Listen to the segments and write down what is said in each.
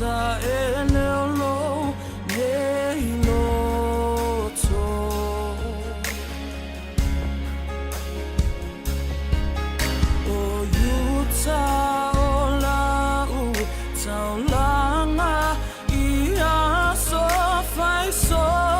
Saele o lou nei loto. O Iuta o lau taulaga i aso faiso.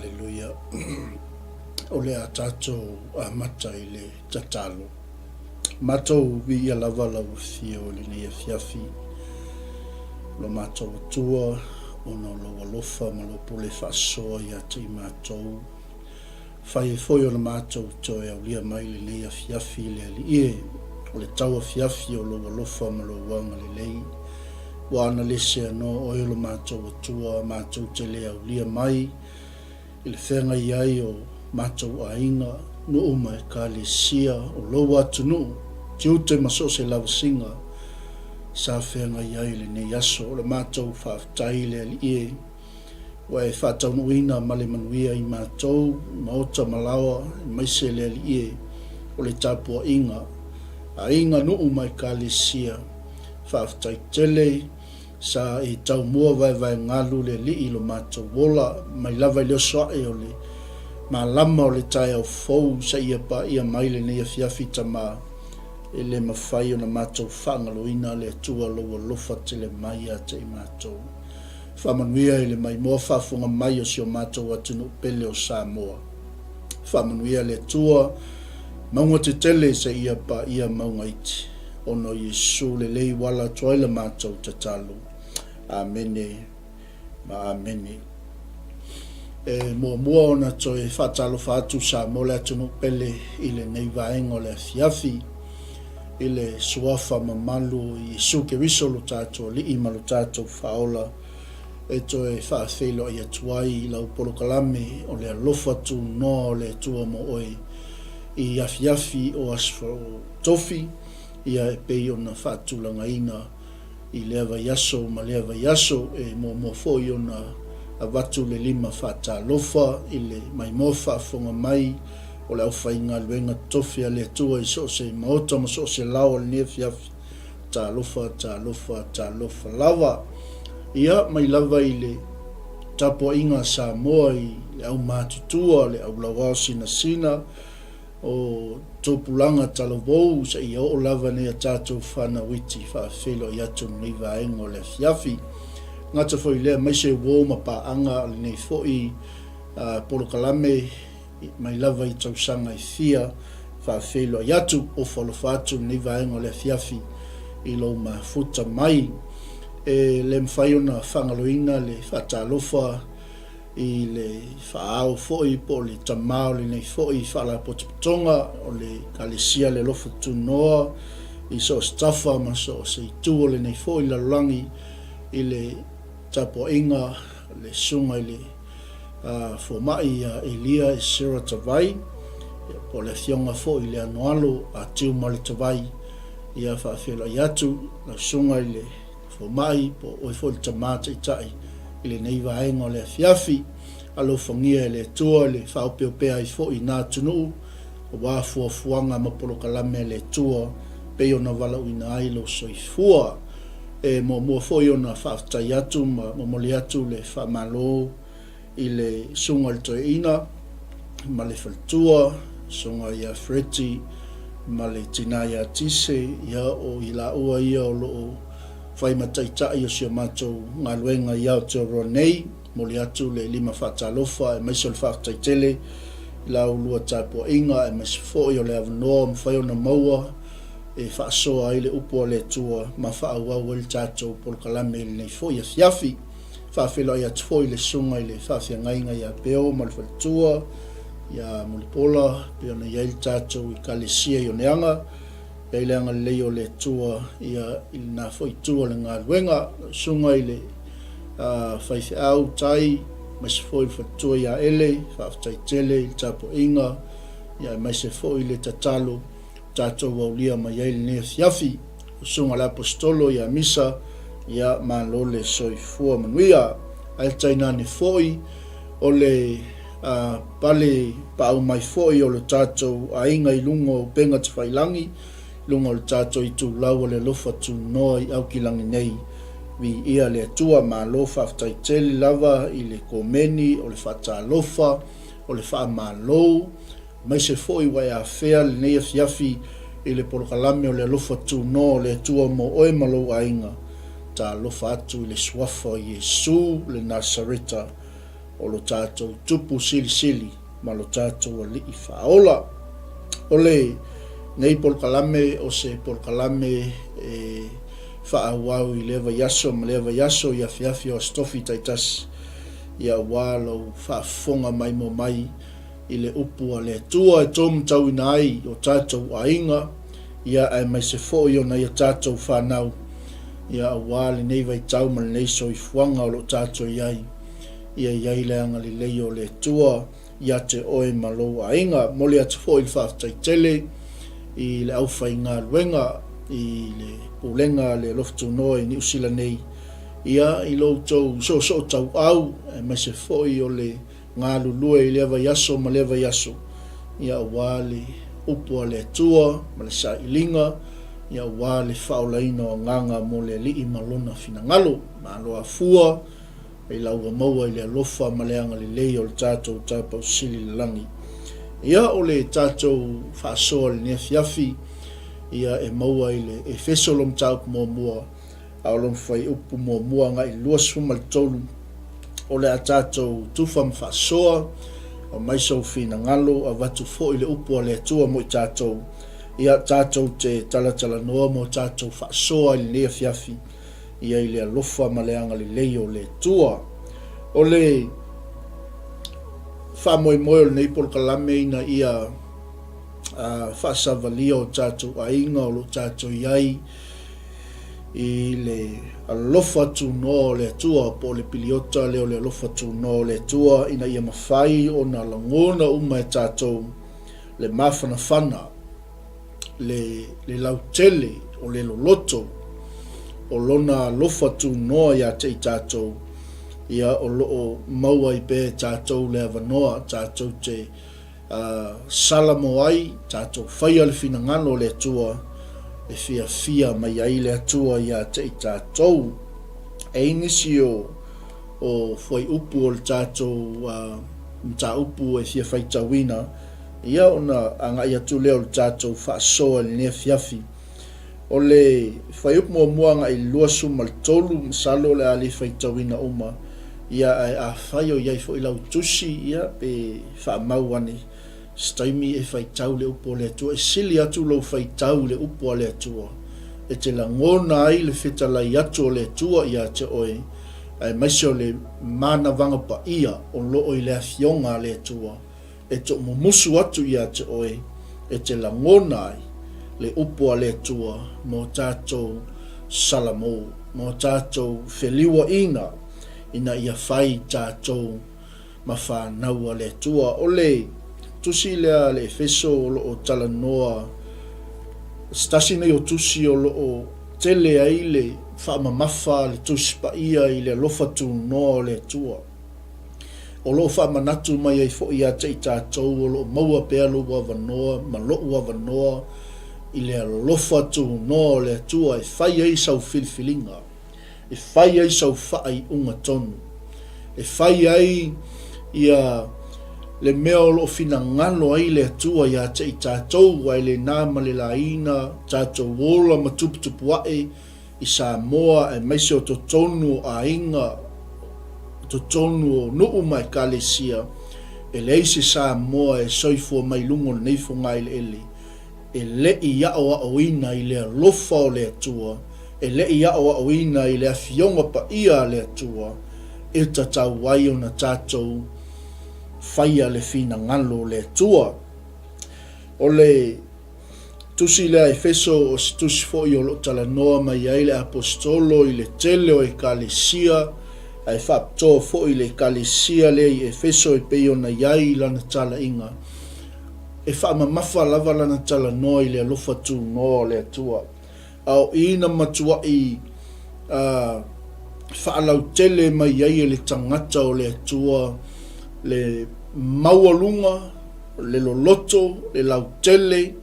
Aleluia. O le a tatou amata i le tatalo. Matou viia lava lau Afio i lenei afiafi, lo matou Atua, ona o lou alofa ma lou pule faasoa ia te i matou. Fai ai foi o le matou toe aulia mai lenei afiafi i le Alii e, o le tau afiafi o lou alofa ma lou agalelei. Ua analese anoa oe lo matou Atua, matou te le aulia mai i le feagai ai o matou aiga, nuu ma ekalesia o lou atunuu, tiute ma so o se lavasiga sa feagai ai i lenei aso. O le matou faafetai i le Alii e, Ua e faataunuuina ma le manuia i matou, maota ma laoa, aemaise le Alii e, o le tapuaiga, aiga, nuu ma ekalesia. Faafetai tele, sa e taumua vaevaegalu le Alii i lo matou ola, mai lava i le oso ae o le malama o le taeao fou seia paia mai lenei afiafi Tama, e le mafai ona matou faagaloina le Atua lou alofa tele mai ia te i matou. Faamanuia i le maimoa faafofoga mai o si o matou atunuu pele o Samoa. Faamanuia le Atua, mauga tetele seia paia mauga iti, ona o Iesu lelei ua ala atu ai la matou tatalo. Amene ma amene. E muamua ona toe faatalofa atu Samoa le atunuu pele i lenei vaega o le afiafi i le suafa mamalu o Iesu Keriso lo tatou Alii ma lo tatou Faaola e toe faafeiloai atu ai i lau polokalame o le alofa tunoa o le Atua mo oe i afiafi o Aso Tofi ia e pei ona faatulagaina i lea vaiaso ma lea vaiaso, e muamua foi ona avatu le lima faatalofa i le maimoa faafofoga mai o le aufaigaluega totofi a le Atua i so o se maota ma so o se lao o lenei afiafi. Talofa, talofa, talofa lava. Ia, mai lava i le tapuaiga a Samoa i le aumatutua, le aulauao sinasina, O tupulaga talavou seia oo lava nei a tatou fanau iti faafeiloai atu lenei vaega o le afiafi. Gata foi lea aemaise uo ma paaga a lenei foi polokalame mai lava i tausaga e fia faafeiloai atu, ofo alofa atu lenei vaega o le afiafi i lou mafuta mai. E le mafai ona faagaloina le faatalofa i le faaao foi po o le tama o lenei foi Faalapotopotoga o le Ekalesia Le Alofa Tunoa i so o se tafa ma so o se itu o lenei foi lalolagi i le tapuaiga a le Susuga i le Fomai ia Elia Esera Tavai po o le Afioga foi i le Anoalo a Tiumaletavai. Ia faafeiloai atu lau Susuga i le Fomai, po o oe foi le tama taitai i lenei vaega o le afiafi. Alofagia e le Atua le faaopeopea ai foi i na atunuu, aua fuafuaga ma polokalame a le Atua pei ona valaauina ai lou soifua. E muamua foi ona faafetai atu ma momoli atu le faamalo i le Susuga i le Toeaina ma le faletua, Susuga ia Freddie ma le tina ia Tise, ia o i laua ia o lo o fai ma taitai o si o matou galuega i Aotearoa nei. Momoli atu le lima faatalofa aemaise o le faafetai tele i la ulua tapuaiga aemaise foi o le avanoa ua mafai ona maua e faasoa ai le upu a le Atua ma faaauau ai le tatou polokalame i lenei foi afiafi. Faafeiloai atu foi i le susuga i le faafeagaiga ia Peo ma le faletua ia Mulipola, pei ona i ai le tatou Ekalesia i Oneaga, i ai le agalelei o le Atua ia i lena foi itu o le galuega. Lau susuga i le faifeau Tai, aemaise foi le faletua ia Ele, faafetai tele i le tapuaiga, ia aemaise foi le tatalo tatou aulia mai ai lenei afiafi. O Susuga le Aposetolo ia Misa, ia malo le soifua manuia. Ae tainane foi o le pale paau mai foi o le tatou aiga i luga o upega tafailangi, i luga o le tatou itulau o le alofa tunoa i Aukilagi nei. Viia le Atua, malo faafetai tele lava i le komeni o le faatalofa, o le faamalo, Aemaise foi ua e afea lenei afiafi i le polokalame o le alofa tunoa o le Atua mo oe ma lou aiga, talofa atu i le Suafa o Iesu le Nasareta. o lo tatou Tupu Silisili ma lo tatou Alii Faaola. O lenei polokalame o se polokalame e faaauau i lea vaiaso ma lea vaiaso i afiafi o Aso Tofi taitasi, ia aua lou faafofoga maimoa mai i le upu a le Atua e tōmatauina ai o tatou aiga, ia aemaise foi o nai a tatou fanau, ia aua lenei vaitau ma lenei soifuaga o lo o tatou i ai, ia i ai le agalelei o le Atua ia te oe ma lou aiga. Momoli atu foi le faafetai tele i le aufaigaluega i le Pulega a le Alofa Tunoa i Niu Sila nei, ia i lo outou soosootauau aemaise foi o le galulue i lea vaiaso ma lea vaiaso, ia aua le upu a le Atua ma le sailiga, ia aua le faaolaina o agaga mo le Alii ma Lona finagalo. Malo afua i la ua maua i le alofa ma le agalelei o le tatou Taupau Sili i le Lagi. Ia o le tatou faasoa i lenei afiafi, ia e maua i le Efeso lona mataupu muamua, a o lona fuaiupu muamua agai i le 23, o le a tatou tufa ma faasoa, aumai sou finagalo, avatu foi le upu a le Atua mo i tatou, ia tatou te talatalanoa mo tatou faasoa i lenei afiafi, ia i le alofa ma le agalelei o le Atua. O le faamoemoe o lenei polokalame ina ia faasavalia o tatou aiga o lo o tatou i ai i le alofa tunoa o le Atua, po o le piliota lea o le alofa tunoa o le Atua, ina ia mafai ona lagona uma e tatou le mafanafana, le, le lautele o le loloto o lona alofa tunoa ia te i tatou, ia o lo o maua ai pea e tatou le avanoa tatou te A salamo ai tatou faia le finagalo o le Atua e fiafia mai ai le Atua ia te i tatou. E i nisi o o fuaiupu o le tatou mataupu e fia faitauina, ia ona agai atu lea o le tatou faasoa i lenei afiafi. O le fuaiupu muamua agai i le 23, masalo o le a le faitauina uma, ia ae afai o i ai foi lau tusi, ia pe faamau ane se taimi e faitau le upu a le Atua, e sili atu lou faitau i le upu a le Atua, e te lagona ai le fetalai atu o le Atua ia te oe, aemaise o le manavaga paia o lo o i le Afioga a le Atua. e toomumusu atu ia te oe e te lagona ai le upu a le Atua mo tatou Salamo, mo tatou feliuaina ina ia fai tatou ma fanau a le Atua. O le tusi lea a le Efeso o lo o talanoa, se tasi nei o tusi o lo o tele ai le faamamafa a le Tusi Paia i le alofa tunoa o le Atua. O lo o faamanatu mai ai foi ia te i tatou o lo o maua pea lou avanoa ma lo'u avanoa i le alofa tunoa o le Atua e fai ai sau filifiliga, e fai ai sau faaiuga tonu, e fai ai ia le mea o lo o finagalo ai le Atua ia te i tatou, ae le na ma le laina tatou ola ma tuputupua'e i Samoa aemaise o totonu o aiga, o totonu o nuu ma ekalesia, e leai se Samoa e soifua mai luga o lenei fogaeleele e le i aoaoina i le alofa o le Atua, e le i aoaoina i le Afioga Paia a le Atua e tatau ai ona tatou faia le finagalo o le Atua. O le. Tusi lea a Efeso o se tusi foi o lo o talanoa mai ai le Aposetolo i le tele o ekalesia, ae faapitoa foi i le ekalesia lea i Efeso e pei ona i ai i lana talaiga. E faamamafa lava lana talanoa i le alofa tunoa o le Atua. A o i na matuaʻi a faalautele mai ai e le tagata o le Atua le maualuga, le loloto, le lautele,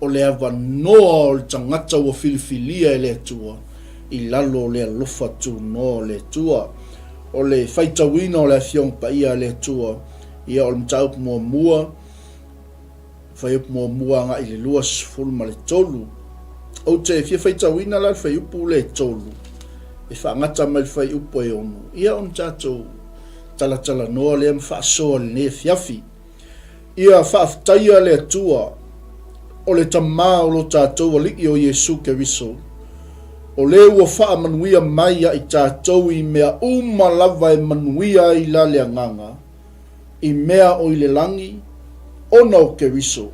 o le avanoa o le tagata ua filifilia e le Atua i lalo o le alofa tunoa o le Atua. O le faitauina o le Afioga Paia a le Atua, ia o le mataupu muamua, Fuaiupu muamua agai i le 23. Ou te fia faitauina la le fuaiupu lea e tolu, e faagata mai le fuaiupu e ono, ia ona tatou talatalanoa lea ma faasoa i lenei afiafi. Ia faafetaia le Atua, o le Tama o lo tatou Alii o Iesu Keriso, o le ua faamanuia mai ia i tatou i mea uma lava e manuia ai la le agaga, i mea o i le lagi, ona o Keriso.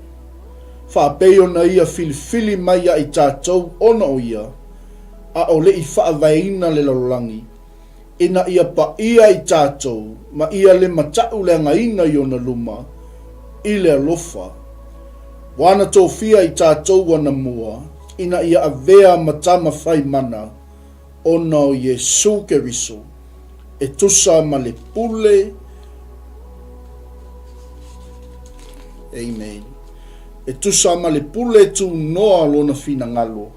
Faapei ona Ia filifili mai ia i tatou ona o Ia, a o le i faavaeina le lalolagi, ina ia paia i tatou ma ia le matauleagaina i ona luma i le alofa. Ua ana tofia i tatou anamua ina ia avea ma tama fai mana ona o Iesu Keriso, e tusa ma le pule. Amen. E tusa ma le pule tunoa lona finagalo.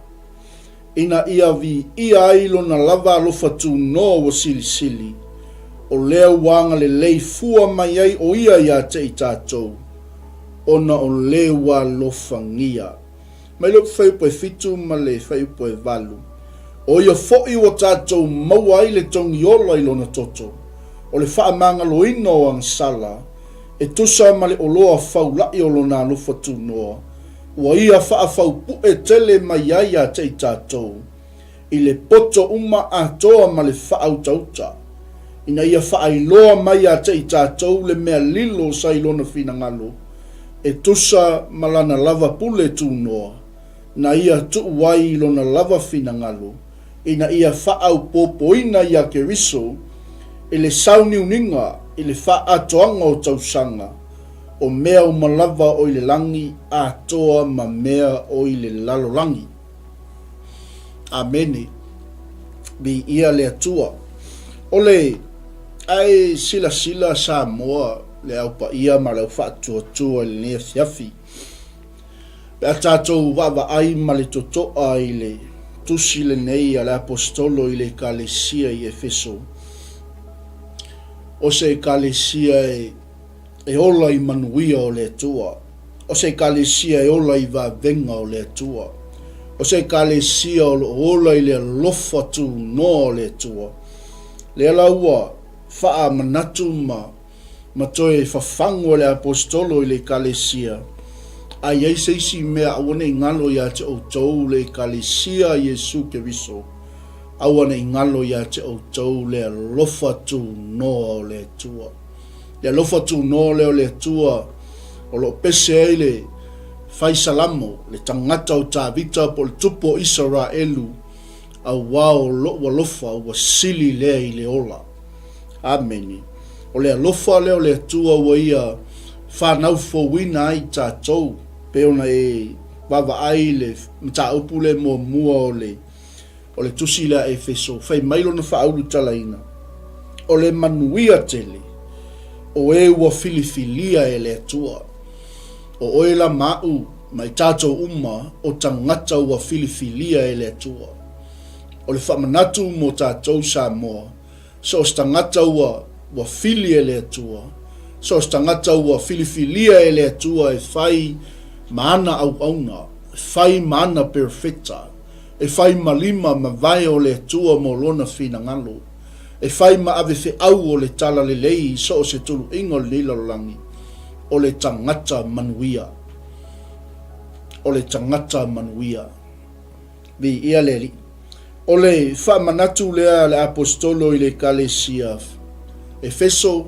Ina ia viia ai lona lava alofa tunoa ua silisili, o lea ua agalelei fua mai ai o ia ia te i tatou, ona o le ua alofagia. Mai le fuaiupu e 7 ma le fuaiupu e 8. O ia foi ua tatou maua ai le togi ola i lona toto, o le faamagaloina o agasala, e tusa ma le oloa faula'i o lona alofa tunoa, Ua ia faafaupue tele mai ai ia te i tatou, i le poto uma atoa ma le faautauta, ina ia faailoa mai ia te i tatou le mea lilo sa i lona finagalo, e tusa ma lana lava pule tunoa, na ia tuu ai i lona lava finagalo, ina ia faaopoopoina iā Keriso i le sauniuniga i le faaatoaga o tausaga, o mea uma lava o i le lagi atoa ma mea o i le lalolagi. Amene. Viia le Atua. O le ae silasila Samoa le au paia ma le au faatuatua i lenei afiafi. Pe a tatou vaavaai ma le totoa i le tusi lenei a le Aposetolo i le Ekalesia i Efeso, o se Ekalesia e e ola i manuia o le Atua, o se Ekalesia e ola i vavega o le Atua, o se Ekalesia o lo o ola i le alofa tunoa o le Atua. Lea la ua faamanatu ma ma toe fafagu e le Aposetolo i le Ekalesia, a i ai se isi mea aua ne i galo ia te outou le Ekalesia a Iesu Keriso, aua ne i galo ia te outou le alofa tunoa o le Atua. Le alofa tunoa lea o le Atua o lo o pese ai le fai salamo, le tagata o Tavita po o le tupu o Isaraelu, auā o loʻu alofa ua sili lea i le ola. Amene. O le alofa lea o le Atua ua Ia fanau fouina ai tatou, pei ona e vaavaai i le mataupu lea muamua o le O le tusi lea a Efeso, fai mai lona faaulutalaina, O le manuia tele o e ua filifilia e le Atua. O oe la ma aʻu, ma i tatou uma, o tagata ua filifilia e le Atua. O le faamanatu mo tatou Samoa, so o se tagata ua ua fili e le Atua, so o se tagata ua filifilia e le Atua e fai ma ana auauna, e fai ma ana perofeta, E fai ma lima ma vae o le Atua mo Lona finagalo, e fai ma ave feau o le talalelei i so o se tuluiga o lenei lalolagi, o le tagata manuia. O le tagata manuia. Viia le Alii. O le faamanatu lea a le Aposetolo i le Ekalesia Efeso,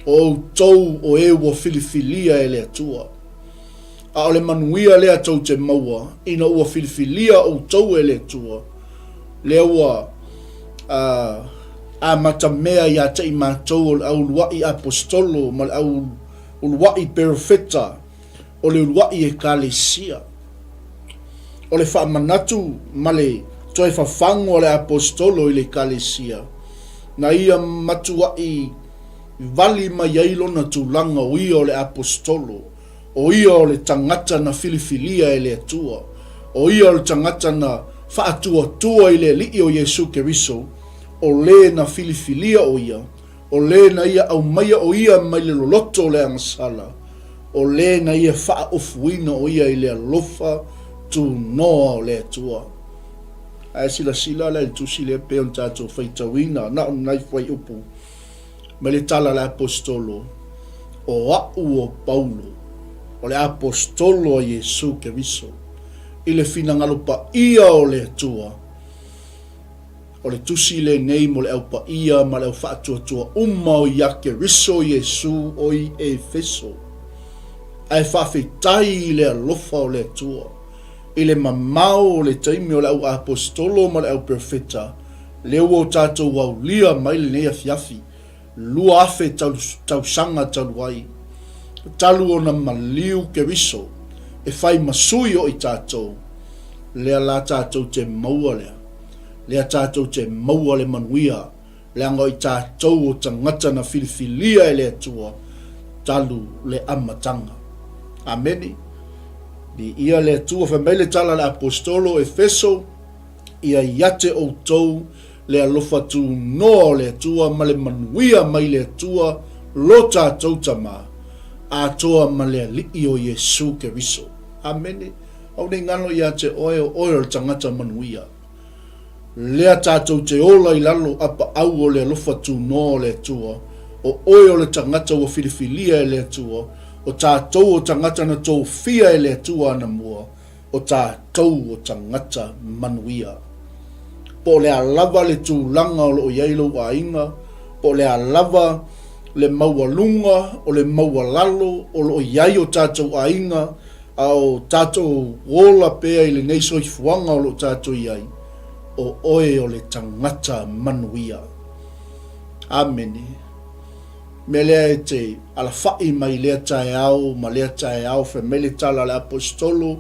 o outou o e ua filifilia e le Atua. A o le manuia lea tou te maua ina ua filifilia outou e le Atua, lea ua amatamea ia te i matou o le au uluaʻi aposetolo ma le au uluaʻi perofeta o le uluaʻi ekalesia. O le faamanatu ma le toe fafagu a le aposetolo i le ekalesia, na ia matuaʻi vali mai ai lona tulaga o ia o le aposetolo, O ia o le tagata na filifilia e le Atua. O ia o le tagata na faatuatua i le Alii o Iesu Keriso, o le na filifilia o ia, o le na ia aumaia o ia mai le loloto o le agasala, o le na ia faaofuina o ia i le alofa tunoa o le Atua. Ae silasila la i le tusi lea pei ona tatou faitauina, na o ni nai fuaiupu. Mai le tala a le Aposetolo, O a'u o Paulo, o le Aposetolo a Iesu Keriso, i le finagalo paia o le Atua, o le tusi lenei mo le au paia ma le au faatuatua uma o ia Keriso Iesu o i Efeso, ae faafetai i le alofa o le Atua, i le mamao o le taimi o le au Aposetolo ma le au Perofeta, lea ua o tatou aulia mai lenei afiafi, 2000 tausaga talu ai, talu ona maliu Keriso e fai ma sui o i tatou, lea la tatou te maua lea, lea tatou te maua le manuia, leaga o i tatou o tagata na filifilia e le Atua talu le amataga. Ameni. Viia le Atua. Fai mai le tala a le Aposetolo o Efeso, Ia iate outou le alofa tunoa o le Atua ma le manuia mai le Atua lo tatou Tama, atoa ma le Alii o Iesu Keriso. Amene. Au nei galo ia te oe, o oe o le tagata manuia. Lea tatou te ola i lalo apaau o le alofa tunoa o le Atua, o oe o le tagata ua filifilia e le Atua, o tatou o tagata na tofia e le Atua anamua, o tatou o tagata manuia. Po o le a lava le tulaga o lo o i ai lou aiga, po o le a lava le maualuga o le maualalo o lo o i ai o tatou aiga, a o tatou ola pea i lenei soifuaga o lo o tatou i ai, o oe o le tagata manuia. Amene. Mea lea e te alafaʻi mai lea taeao ma lea taeao, fai mai le tala a le Aposetolo,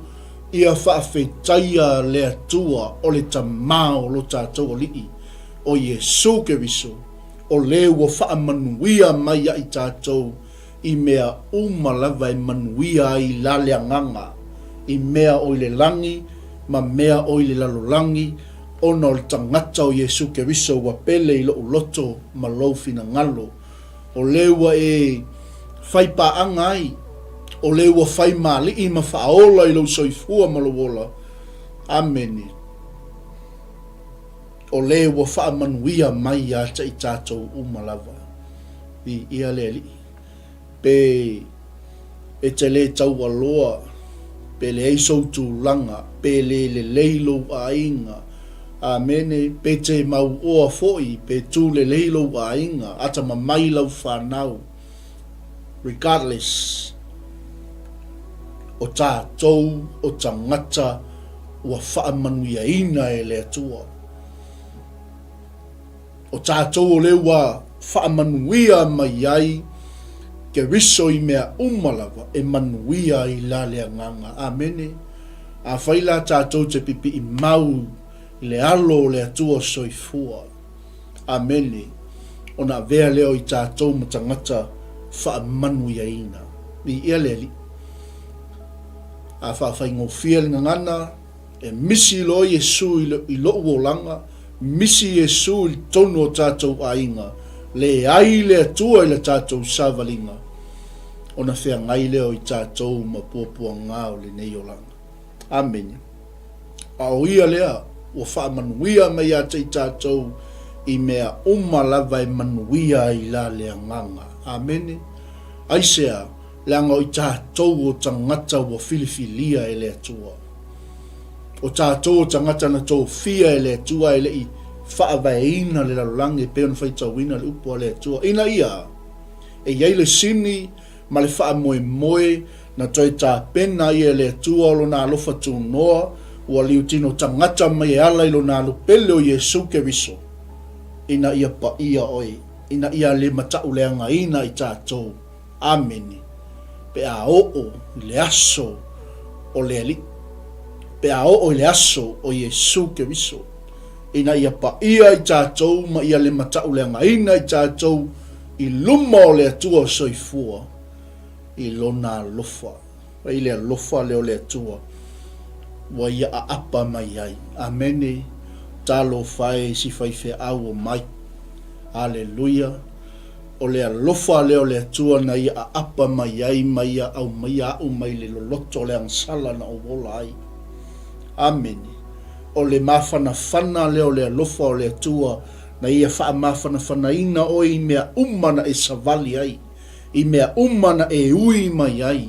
Ia faafetaia le Atua o le Tamā o lo tatou Alii, o Iesu Keriso, o le ua faamanuia mai ia i tatou i mea uma lava e manuia ai la le agaga, i mea o i le lagi ma mea o i le lalolagi, ona o le tagata o Iesu Keriso ua pele i loʻu loto ma lou finagalo, o le ua e fai paaga ai, o le ua fai maaliʻi ma faaola i lou soifua ma lou ola. Amene. O le ua faamanuia mai ia te i tatou uma lava. Viia le Alii. Pe e te lē taualoa, pe leai sou tulaga, pe lē lelei lou aiga, Amene, pe te mauoa foi, pe tū lelei lou aiga, atamamai lau fanau, regardless, o tatou o tagata ua faamanuiaina e le Atua. O tatou o lea ua faamanuia mai ai Keriso i mea uma lava e manuia ai la le agaga. Amene. Afai la tatou te pipii mau i le alo o le Atua soifua. Amene. Ona avea lea o i tatou ma tagata faamanuiaina. Viia le Alii. A faafaigofie le gagana. E misi loa Iesu i loʻu olaga, misi Iesu i totonu o tatou aiga, leai le Atua i la tatou savaliga, ona feagai lea o i tatou ma puapuaga o lenei olaga. Amene. A o Ia lea ua faamanuia mai ia te i tatou i mea uma lava e manuia ai la le agaga. Amene. Aisea, leaga o i tatou o tagata ua filifilia e le Atua. O tatou o tagata na tofia e le Atua e le i faavaeina le lalolagi e pei ona faitauina le upu a le Atua, ina ia e i ai le sini ma le faamoemoe na toe tapena ai e le Atua o Lona alofa tunoa ua liutino tagata mai e ala i Lona alupele o Iesu Keriso, ina ia paia oe, ina ia le matauleagaina i tatou. Amene. Pe a oo i le aso o le Alii, pe a oo i le aso o Iesu Keriso, ina ia paia i tatou ma ia le matauleagaina i tatou i luma o le Atua soifua i Lona alofa. I le alofa lea o le Atua ua ia aapa mai ai. Amene. Talofa e si faifeau o mai. Aleluia. O le alofa lea o le Atua na ia aapa mai ai ma ia aumaia aʻu mai le loloto o le agasala na ou ola ai. Amene. O le mafanafana lea o le alofa o le Atua Na ia faamafanafanaina oe i mea uma na e savali ai, i mea uma na e ui mai ai.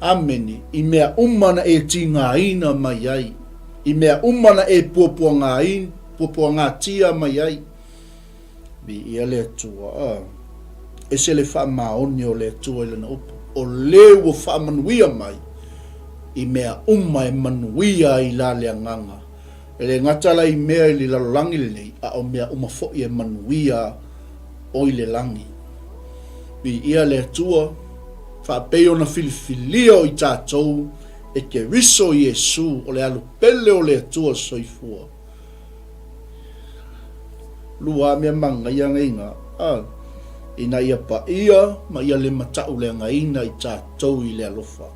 Amene. I mea uma na e tīgāina mai ai, i mea uma na e puapuagātia mai ai. Viia le Atua. A. Ese le faamaoni o le Atua i Lana upu, o le ua faamanuia mai i mea uma e manuia ai la le agaga. E le gata la i mea i le lalolagi lenei, a o mea uma foi e manuia o i le lagi. Viia le Atua, faapei ona filifilia o i tatou e Keriso Iesu o le alupele o le Atua soifua. Lua mea manaia nei na, a, ina ia paia ma ia le matauleagaina i tatou i le alofa.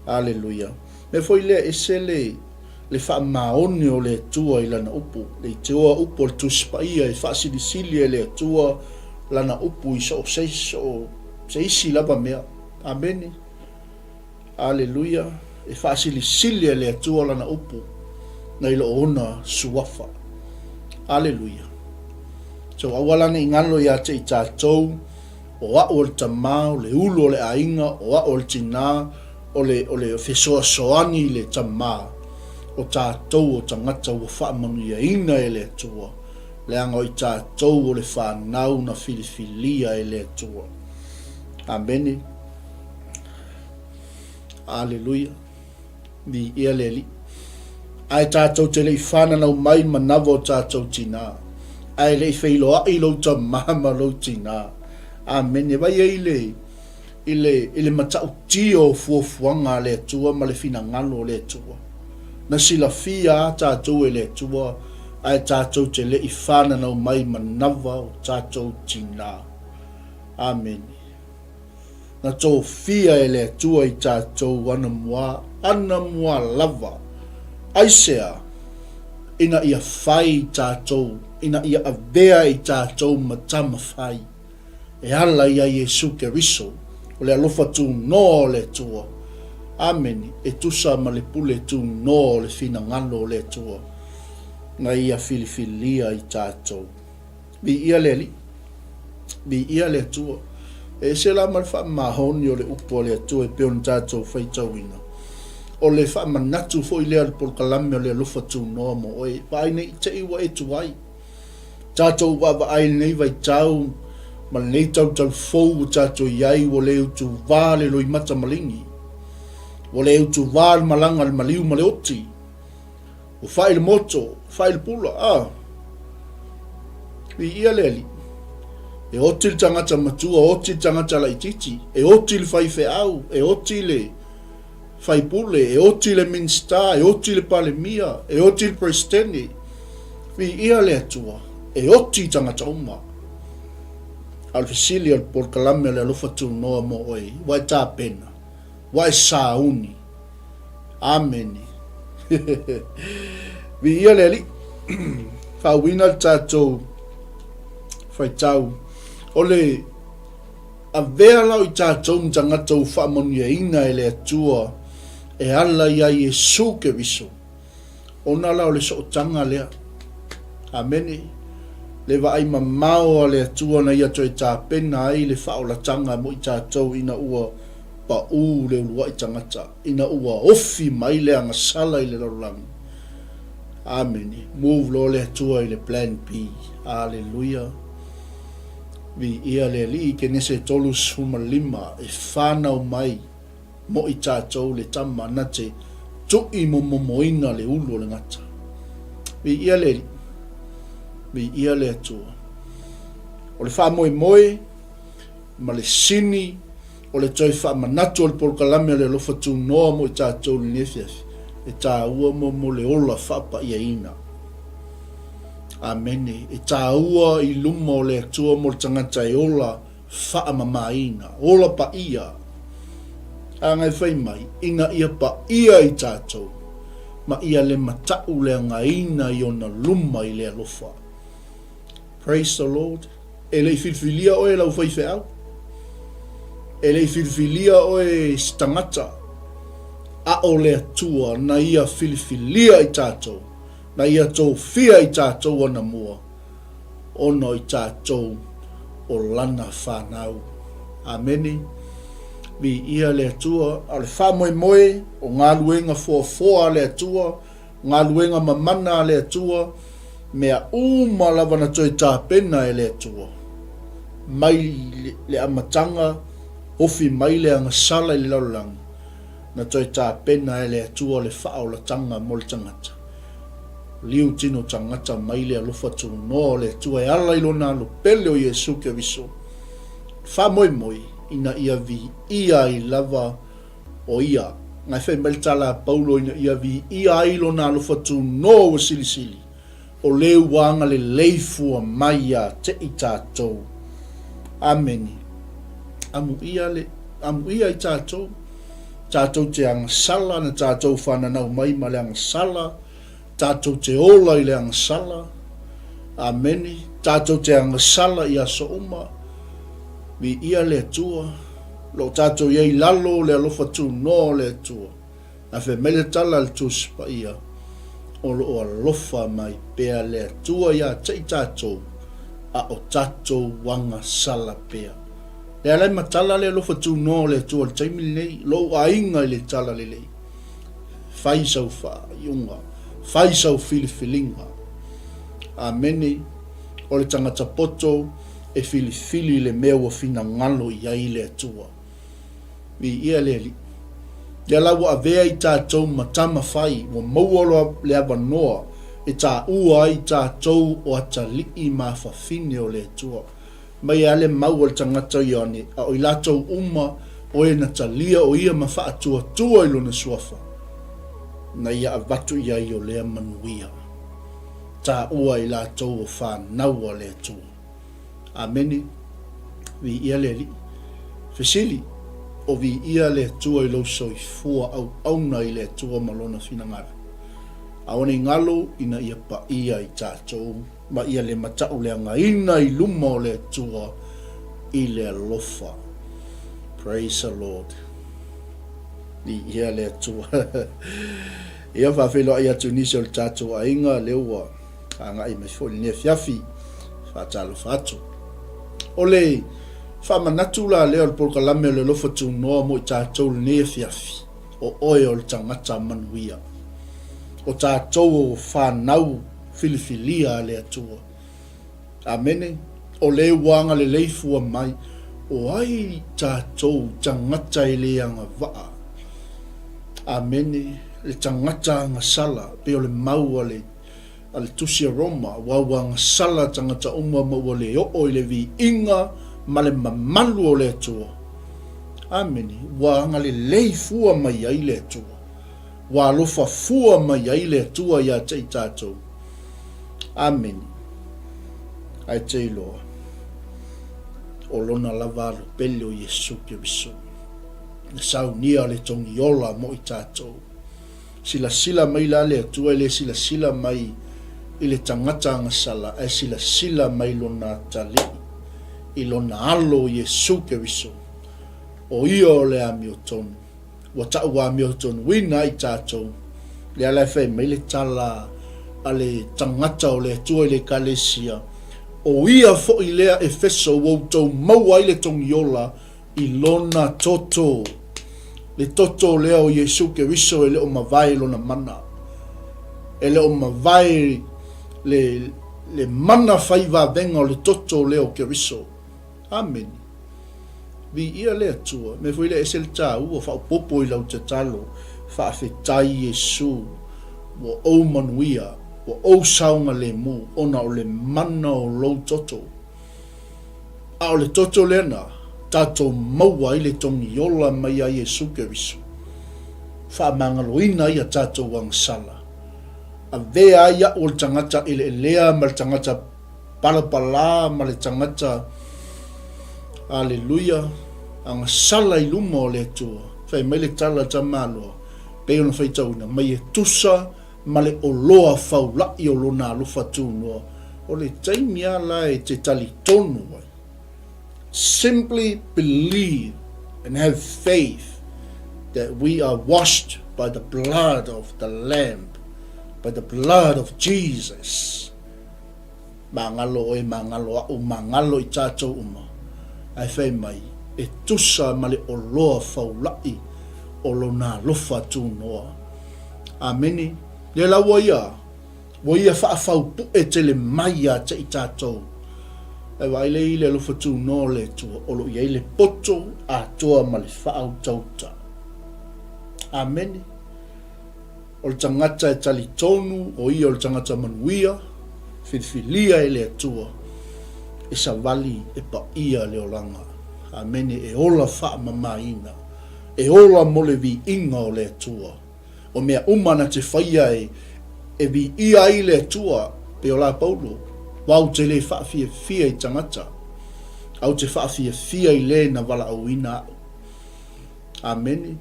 Aleluia. Mea foi lea ese le le faamaoni o le Atua i Lana upu, le iteoa upu o le Tusi Paia e faasilisili e le Atua Lana upu i so o se, so o se isi lava mea. Amene. Aleluia. E faasilisili e le Atua Lana upu nai lo Ona suafa. Aleluia. So aua la ne i galo ia te i tatou, o a'u o le tamā, o le ulu o le aiga, o a'u o le tinā, o le, o le fesoasoani i le tamā, o tatou o tagata ua faamanuiaina e le Atua, leaga o i tatou o le fanau na filifilia e le Atua. Amene. Aleluia. Viia le Alii. Ae tatou te le i fananau mai manawa o tatou tinā. Ae le i feiloai lou tamā ma lou tinā. Amene. Vai ai le, i le, i le matautia o fuafuaga a le Atua ma le finagalo o le Atua. Na silafia a tatou e le Atua, ae tatou te le i fananau mai manawa o tatou tinā. Amene. Na tofia e le Atua i tatou anamua, anamua lava. Aisea? Ina ia fai i tatou, ina ia avea i tatou ma tama fai, e ala iā Iesu Keriso, o le alofa tunoa o le Atua. Amene, e tusa ma le pule tunoa o le finagalo o le Atua, na ia filifilia i tatou. Viia le Alii. Viia le Atua. E ese la ma le faamahoni o le upu a le Atua e pei ona tatou faitauina. O le faamanatu foi lea o le polokalame o le alofa tunoa mo oe. Vaai nei te i ua e tuai. Tatou vaavaai i lenei vaitau ma lenei tautau fou ua tatou i ai ua le utuvā le loimata maligi. Ua le utuvā le malaga a le maliu ma le oti. Ua fai le moto, fai le pula, a. Viia le Alii. E oti le tagata matua, oti le tagata laitiiti, e oti le faifeau, e oti le faipule, e oti le Minisita, e oti le Palemia, e oti le Peresetene. Viia le Atua, e oti tagata uma. A o le fesili o le polokalame o le alofa tunoa mo oe, ua e tapena, ua e sauni. Amene. Viia le Alii. Faauiina le tatou faitau. O le avea la o i tatou ma tagata ua faamanuiaina e le Atua e ala iā Iesu Keriso. Ona la o le sootaga lea. Amene. Le vaai mamao a le Atua na ia toe tapena ai le faaolataga mo i tatou ina ua paū le uluai tagata ina ua ofi mai le agasala i le lalolagi. Amene. Move loa le Atua i le plan B. Aleluia. Viia le Alii, Kenese 35, e whanau mai mo i tatou le tama na te tui momomoina le ulu o le gata. Viia le Alii. Viia le Atua. O le faamoemoe ma le sini O le toe faamanatu o le polokalame o le alofa tunoa mo i tatou i lenei afiafi, e taua mo mo le ola faapaiaina. Amene. E taua i luma o le Atua mo le tagata e ola faamamaina, ola paia. A ngai fai mai, ina ia paia i tatou, ma ia le matau leagaina i ona luma i le alofa. Praise the Lord. E le i filifilia oe e lau faifeau. E le i filifilia oe e se tagata. A o le Atua na ia filifilia i tatou, na ia tofia i tatou anamua. ona o i tatou o Lana fanau. Amene. Viia le Atua. A o le faamoemoe o galuega foafoa a le Atua, galuega mamana a le Atua, mea uma lava na toe tapena e le Atua, mai le amataga, ofi mai le agasala i le lalolagi, na toe tapena e le Atua le faaolataga mo le tagata. Liu tino tagata mai le alofa tunoa o le Atua e ala i Lona Alo pele o Iesu Keriso, faamoemoe ina ia viia ai lava o Ia. Ae fai mai le tala a Paulo ina ia viia ai Lona alofa tunoa ua silisili, o le ua agalelei fua mai ia te i tatou. Amene. Amuia le, amuia i tatou. Tatou te agasala na tatou fananau mai ma le agasala, tatou te ola i le agasala. Amene. Tatou te agasala i aso uma. Viia le Atua. Lo o tatou i ai i lalo o le alofa tunoa o le Atua. Ae fai mai le tala a le Tusi Paia, O lo o alofa mai pea le Atua ia te i tatou, a o tatou agasala pea. E ala i matala le alofa tunoa o le Atua i le taimi lenei, lou aiga i le tala lelei. Fai sau faaiuga, fai sau filifiliga. Amene. O le tagata poto e filifili i le mea ua finagalo i ai le Atua. Viia le Alii. Lea la ua avea i tatou ma tama fai, ua maua loa le avanoa e taua ai tatou o atalii ma afafine o le Atua. Mai a le mau a le tagata o Ioane, a o i latou uma o e na talia o ia ma faatuatua i lona suafa, na ia avatu i ai o lea manuia. Taua i latou o fanau a le Atua. Amene. Viia le Alii. Fesili, O viia le Atua i lou soifua auauna i le Atua ma Lona finagalo? Aua ne i galo ina ia paia i tatou ma ia le matauleagaina i luma o le Atua i le alofa. Praise the Lord. Viia le Atua. Ia faafeiloai atu i nisi o le tatou aiga lea ua agai mai foi i lenei afiafi. Faatalofa atu. O le faamanatu la lea o le polokalame o le alofa tunoa mo i tatou i lenei afiafi, o oe o le tagata manuia. O tatou o fanau filifilia a le Atua. Amene. O le ua agalelei fua mai, o ai tatou tagata e le agavaa? Amene. Le tagata agasala, pei o le mau a le, a le Tusi a Roma, aua ua agasala tagata uma ma ua le oo i le viiga ma le mamalu o le Atua. Amene. Ua agalelei fua mai ai le Atua. Ua alofa fua mai ai le Atua ia te i tatou. Amene. Ae te iloa, o Lona lava alo pele o Iesu Keriso, na saunia le togiola mo i tatou. Silasila mai la le Atua e le silasila mai i le tagata agasala, ae silasila mai Lona atalii, i Lona Alo o Iesu Keriso, o Ia o le amiotonu. Ua tau amiotonuina ai tatou. Lea la e fai mai le tala a le tagata o le Atua i le Ekalesia, O ia foi lea Efeso ua outou maua ai le togiola i lona toto. Le toto lea o Iesu Keriso e le o mavae lona mana. E le o mavae le, le mana fai vavega o le toto lea o Keriso. Amene. Viia le Atua. Mea foi lea ese le taua, faaopoopo i lau tatalo, Faafetai Iesu, ua ou manuia, ua ou saogalemu ona o le mana o lou toto. A o le toto lea na tatou maua ai le togiola mai ia Iesu Keriso, faamagaloina ai a tatou agasala. Avea ai au o le tagata eleelea ma le tagata Palapala ma le tagata, Aleluia, agasala i luma o le Atua. Fai mai le tala a Tamaloa, pei ona faitauina mai e tusa ma le oloa faula'i o lona alofa tunoa. O le taimi a la e te talitonu ai. Simply believe and have faith that we are washed by the blood of the Lamb, by the blood of Jesus. Magalo oe, magalo a'u, magalo i tatou uma, ae fai mai, e tusa ma le oloa faula'i o Lona alofa tunoa. Amene. Lea la ua ia, ua ia faafaupu'e tele mai ia te i tatou. Ae vaai lea i le alofa tunoa o le Atua, o lo o i ai le poto atoa ma le faautauta. Amene. O le tagata e talitonu o ia o le tagata manuia, filifilia e le Atua, e savali e paia le olaga. Amene, e ola faamamaina, e ola mo le viiga o le Atua. O mea uma na te faia e e viia ai le Atua, pei o la Paulo, Wau te le faafiafia i tagata, au te faafiafia i le na valaauina a'u. Amene.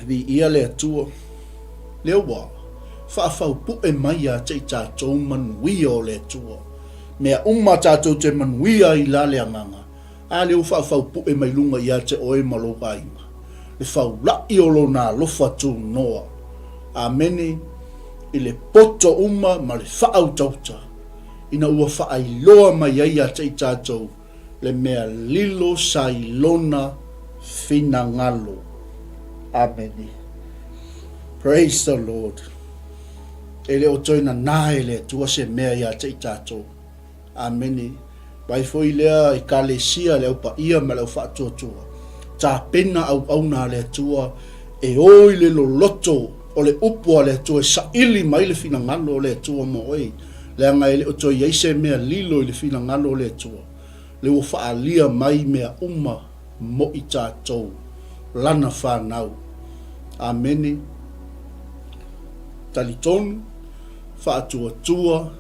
Viia le Atua, lea ua faafaupu'e mai ia te i tatou manuia o le Atua. Mea uma tatou te manuia ai la le agaga, a lea ua faafaupu'e mai luga ia te oe ma lou aiga, le faula'i o Lona alofa tunoa. Amene, i le poto uma ma le faautauta, ina ua faailoa mai ai ia te i tatou le mea lilo sa i lona finagalo. Amene. Praise the Lord. E le o toe nanā e le Atua se mea ia te i tatou. Amene. Vaai foi lea Ekalesia, le Au Paia ma le Au Faatuatua, tapena auauna a le Atua e o i le loloto o le upu a le Atua e saili mai le finagalo o le Atua mo oe. Leaga e le o toe i ai se mea lilo i le finagalo o le Atua, le ua faaalia mai mea uma mo i tatou, Lana fanau. Amene. Talitonu, faatuatua,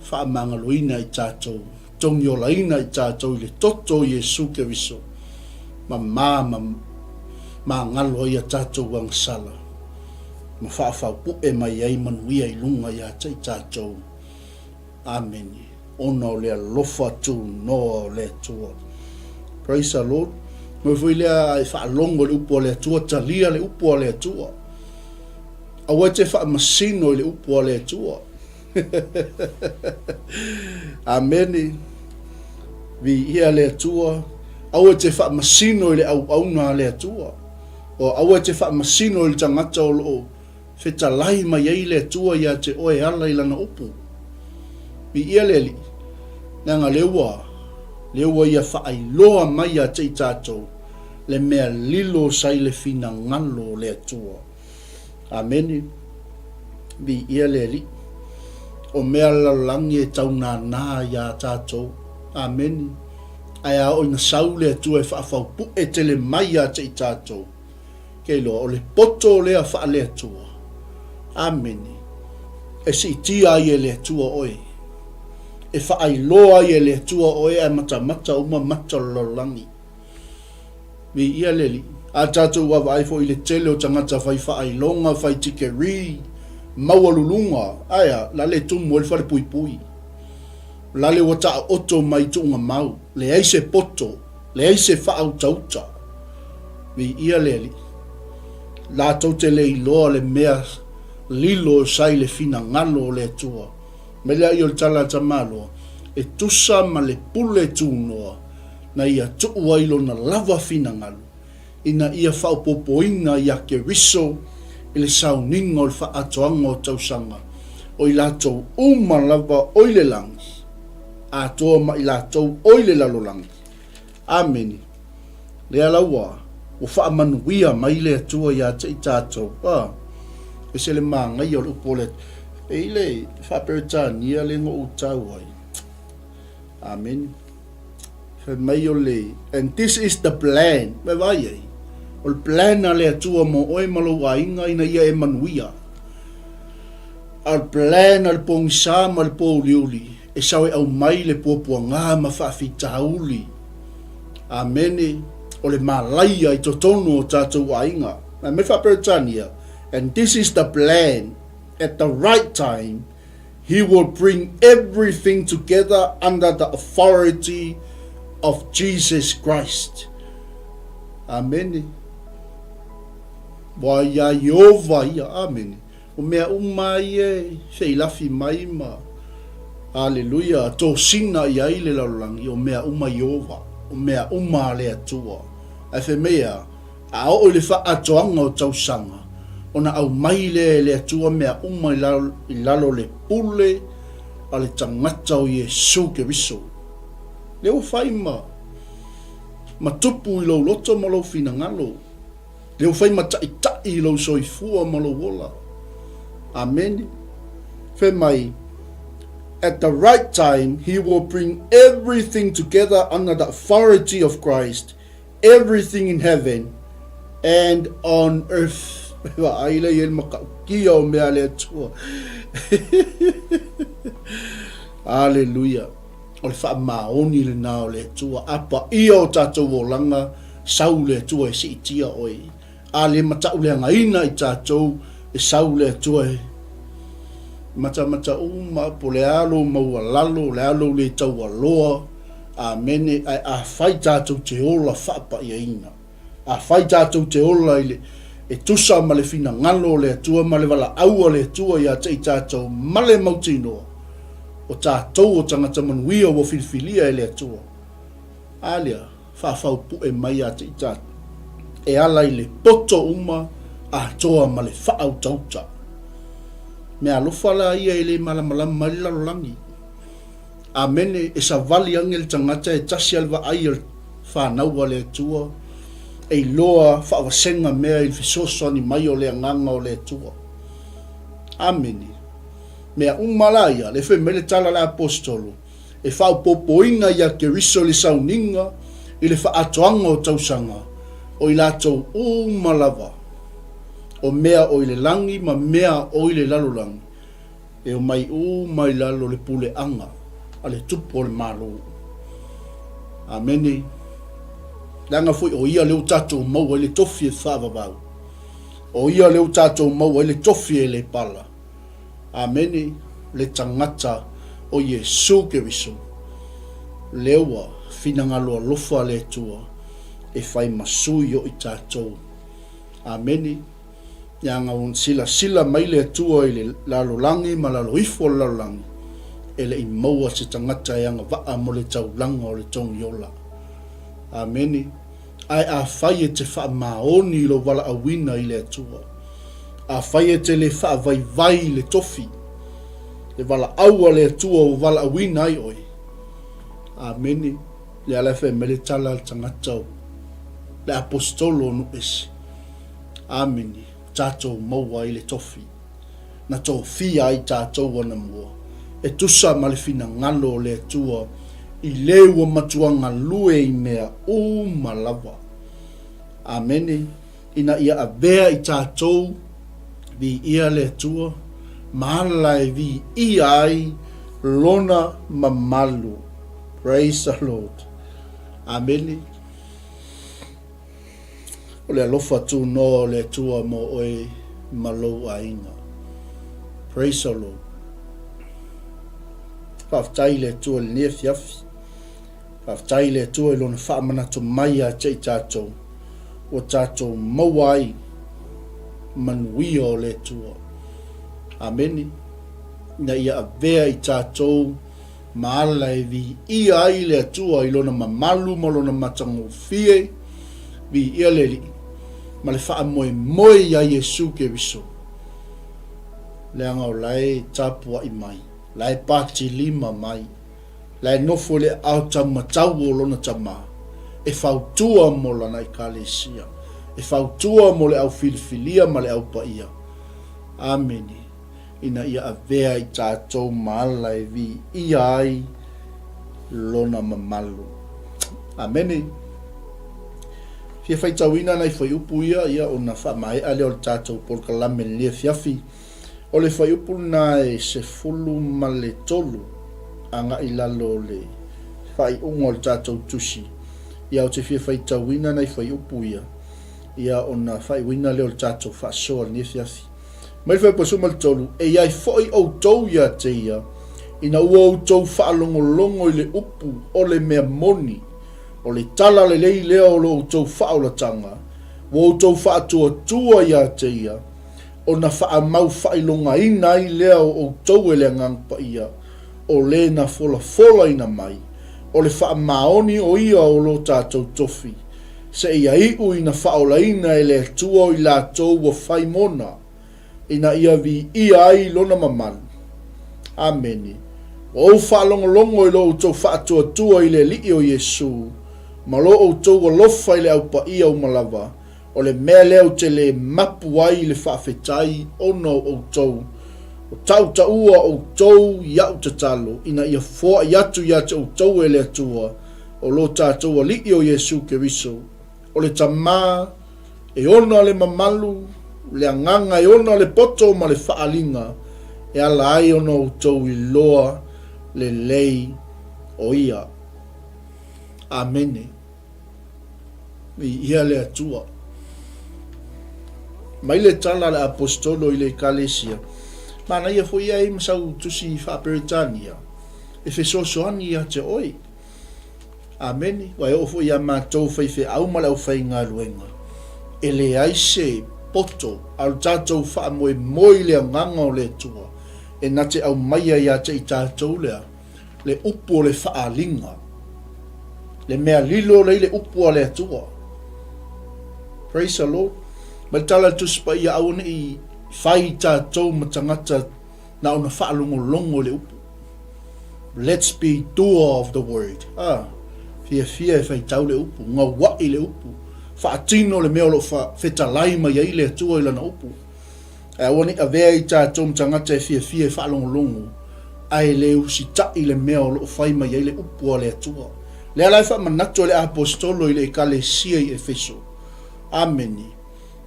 faamagaloina i tatou, togiolaina i tatou i le toto o Iesu Keriso, mamā ma magalo ai a tatou agasala. Ma faafaupu'e mai ai manuia i luga ia te i tatou. Amene. Ona o le alofa tunoa o le Atua. Praise the Lord. Moe foi lea e faalogo i le upu a le Atua, talia le upu a le Atua. Aua e te faamasino i le upu a le Atua. Amene. Viia le Atua. Aua e te faamasino i le auauna a le Atua. O aua e te faamasino i le tagata o lo o fetalai mai ai le Atua ia te oe e ala i Lana upu. Viia le Alii, leaga lea ua, lea ua Ia faailoa mai ia te i tatou le mea lilo sa i le finagalo o le Atua. Amene. Viia le Alii. O mea lalolagi e tau nānā iā tatou. Amene. Ae a oo ina sau le Atua e faafaupu'e tele mai ia te i tatou, ke iloa o le poto lea faale-Atua. Amene. E siitia ai e le Atua oe. E faailoa ai e le Atua oe ae matamata uma mata o le lalolagi. Viia le Alii. A tatou vaavaai foi i le tele o tagata fai faailoga, fai tikeri, maualuluga, ae a, la le tumu ai le falepuipui. Lale ua taoto mai tuugamau, leai se poto, leai se faautauta. Viia le Alii. Latou te le iloa le mea lilo sa i le finagalo o le Atua. Mai lea o le tala a Tamaloa, e tusa ma le pule tunoa na ia tuu ai lona lava finagalo, ina ia faaopoopoina iā Keriso i le sauniga o le faaatoaga o tausaga, o i latou uma lava o i le lagi, atoa ma i latou o i le lalolagi. Amene. Lea la ua, ua faamanuia mai le Atua ia te i tatou. A, ese le manaia o le upu o le, e i le Faa-Peretania le na ou tau ai. Amene. Fai mai o le, and this is the plan. Mai vai ai. O le plan a le Atua mo oe ma lou aiga ina ia e manuia. A o le plan a le pogisa ma le pōuliuli, e sao e aumai le puapuagā ma faafitauli. Amene. O le malaia i totonu o tatou aiga. Mai mai Faa-Peretania, and this is the plan at the right time, He will bring everything together under the authority of Jesus Christ. Amene. Ua iā Ieova ia. Amene. O mea uma ia e feilafi mai ma Aleluia! Tosina i ai le lalolagi, o mea uma Ieova, o mea uma a le Atua. Ae fai mai e a? A oo i le faaatoaga o tausaga, ona aumai lea e le Atua mea uma i lalo, i lalo o le pule a le tagata o Iesu Keriso. Lea ua fai ma, ma tupu i lou loto ma lou finagalo. Lea ua fai ma taʻitaʻi i lou soifua ma lou ola. Amene. Fai mai, At the right time, he will bring everything together under the authority of Christ, everything in heaven and on earth. Vaai lea i ai le matautia o mea a le Atua. Aleluia. O le faamaoni lena o le Atua. A paia o tatou olaga, sau le Atua e siitia oe. A le matauleagaina i tatou, e sau le Atua e matamata uma, po o le a lou maualalo, o le a lou le taualoa, Amene, ae afai tatou te ola faapaiaina, afai tatou te ola i le, e tusa ma le finagalo o le Atua ma le valaau a le Atua ia te i tatou ma le mautinoa, o tatou o tagata manuia ua filifilia e le Atua. A lea, faafaupue mai ia te i tatou, e ala i le poto uma atoa ma le faautauta. Meaalofa la ia e le malamalama ai le lalolagi. Amene, e savali age le tagata e tasi a le vaai a le fanau a le Atua, e iloa faavasega mea i le fesoasoani mai o le Agaga o le Atua. Amene. Mea uma la ia, le fai mai le tala a le Aposetolo, e faaopoopoina ia Keriso i le sauniga i le faaatoaga o tausaga, o i latou uma lava, o mea o i le lagi ma mea o i le lalolagi, E omai uma i lalo o le puleaga a le Tupu o le Malo. Amene. Leaga foi o Ia lea ua tatou maua ai le tofi e faavavau. O Ia lea ua tatou maua ai le tofi e le pala. Amene. Le tagata o Iesu Keriso, lea ua finagalo alofa le Atua e fai ma sui o i tatou. Amene. Leaga ua silasila mai le Atua i le lalolagi ma lalo ifo o le lalolagi, e le i maua se tagata e agavaa mo le taulaga o le togiola. Amene. Ae afai e te faamaoni i lou valaauina i le Atua, afai e te le faavaivai i le tofi, le valaau a le Atua ua valaauina ai oe. Amene. Lea la e fai mai le tala a le tagata o le Aposetolo o Nu'uese. Amene, tatou maua ai le tofi na tofia ai tatou anamua, e tusa ma le finagalo o le Atua i le ua matua galue i mea uma lava. Amene, ina ia avea i tatou, viia le Atua, ma ala e viia ai Lona mamalu. Praise the Lord. Amene. O le alofa tunoa o le Atua mo oe ma lou aiga. Praise the Lord. Faafetai i le Atua i lenei afiafi. Faafetai i le Atua i lona faamanatu mai ia te i tatou, ua tatou maua ai manuia o le Atua. Amene. Ina ia avea i tatou ma ala e viia ai le Atua i Lona mamalu ma Lona matagofie, viia le Alii, ma le faamoemoe iā Iesu Keriso, leaga o la e tapuaʻi mai, la e patilima mai, la e nofo i le aao taumatau o Lona Tama, e fautua mo Lana Ekalesia, e fautua mo le au filifilia ma le au paia. Amene. ina ia avea i tatou ma ala e viia ai Lona mamalu. Amene. Fia faitauina nai fuaiupu ia, ia ona faamaea lea o le tatou polokalame i lenei afiafi. O le fuaiupu lena e 13 agai i lalo o le faaiuga o le tatou tusi. Ia ou te fia faitauina nai fuaiupu ia, ia ona faaiuina lea o le tatou faasoa i lenei afiafi. Mai le fuaiupu 13, E i ai foi outou ia te ia, ina ua outou faalogologo i le upu o le mea moni, o le tala lelei lea o lo outou faaolataga, ua outou faatuatua ia te ia, ona faamau faailogaina ai lea o outou e le Agaga Paia, o le na folafolaina mai, o le faamaoni o ia o lo tatou tofi, seia iu ina faaolaina e le Atua o i latou ua fai mona, ina ia viia ai Lona mamalu. Amene. Ua ou faalogologo i lo outou faatuatua i le Alii o Iesu, ma lo outou alofa i le Au Paia uma lava, o le mea lea ou te le mapu ai i le faafetai ona o outou, o tautaua outou i a'u tatalo, ina ia foai atu ia te outou e le Atua, o lo tatou Alii o Iesu Keriso, o le Tama, e ona le mamalu, le agaga e ona le poto ma le faaaliga, e ala ai ona outou iloa lelei o Ia. Amene. Viia le Atua. Mai le tala a le Aposetolo i le Ekalesia, manaia foi ia e i ma sau tusi faa-Peretania, e fesoasoani ia te oe. Amene. Ua e oo foi ia matou faifeau ma le aufaigaluega, e leai se poto a lo tatou faamoemoe i le agaga o le Atua e na te aumaia ia te i tatou lea le upu o le faaaliga, le mea lilo lea i le upu a le Atua. Praise the Lord. Mai le tala a le Tusi Paia, aua ne i fai i tatou ma tagata na ona faalogologo i le upu. Let's be doer of the word. Ah, fiafia e faitau le upu, gaua'i le upu, faatino le mea o lo o fetalai mai ai le Atua i Lana upu. Ae aua ne i avea i tatou ma tagata e fiafia e faalogologo, ae le usita'i le mea o lo o fai mai ai le upu a le Atua. Lea la e faamanatu e le Aposetolo i le Ekalesia i Efeso. Amene.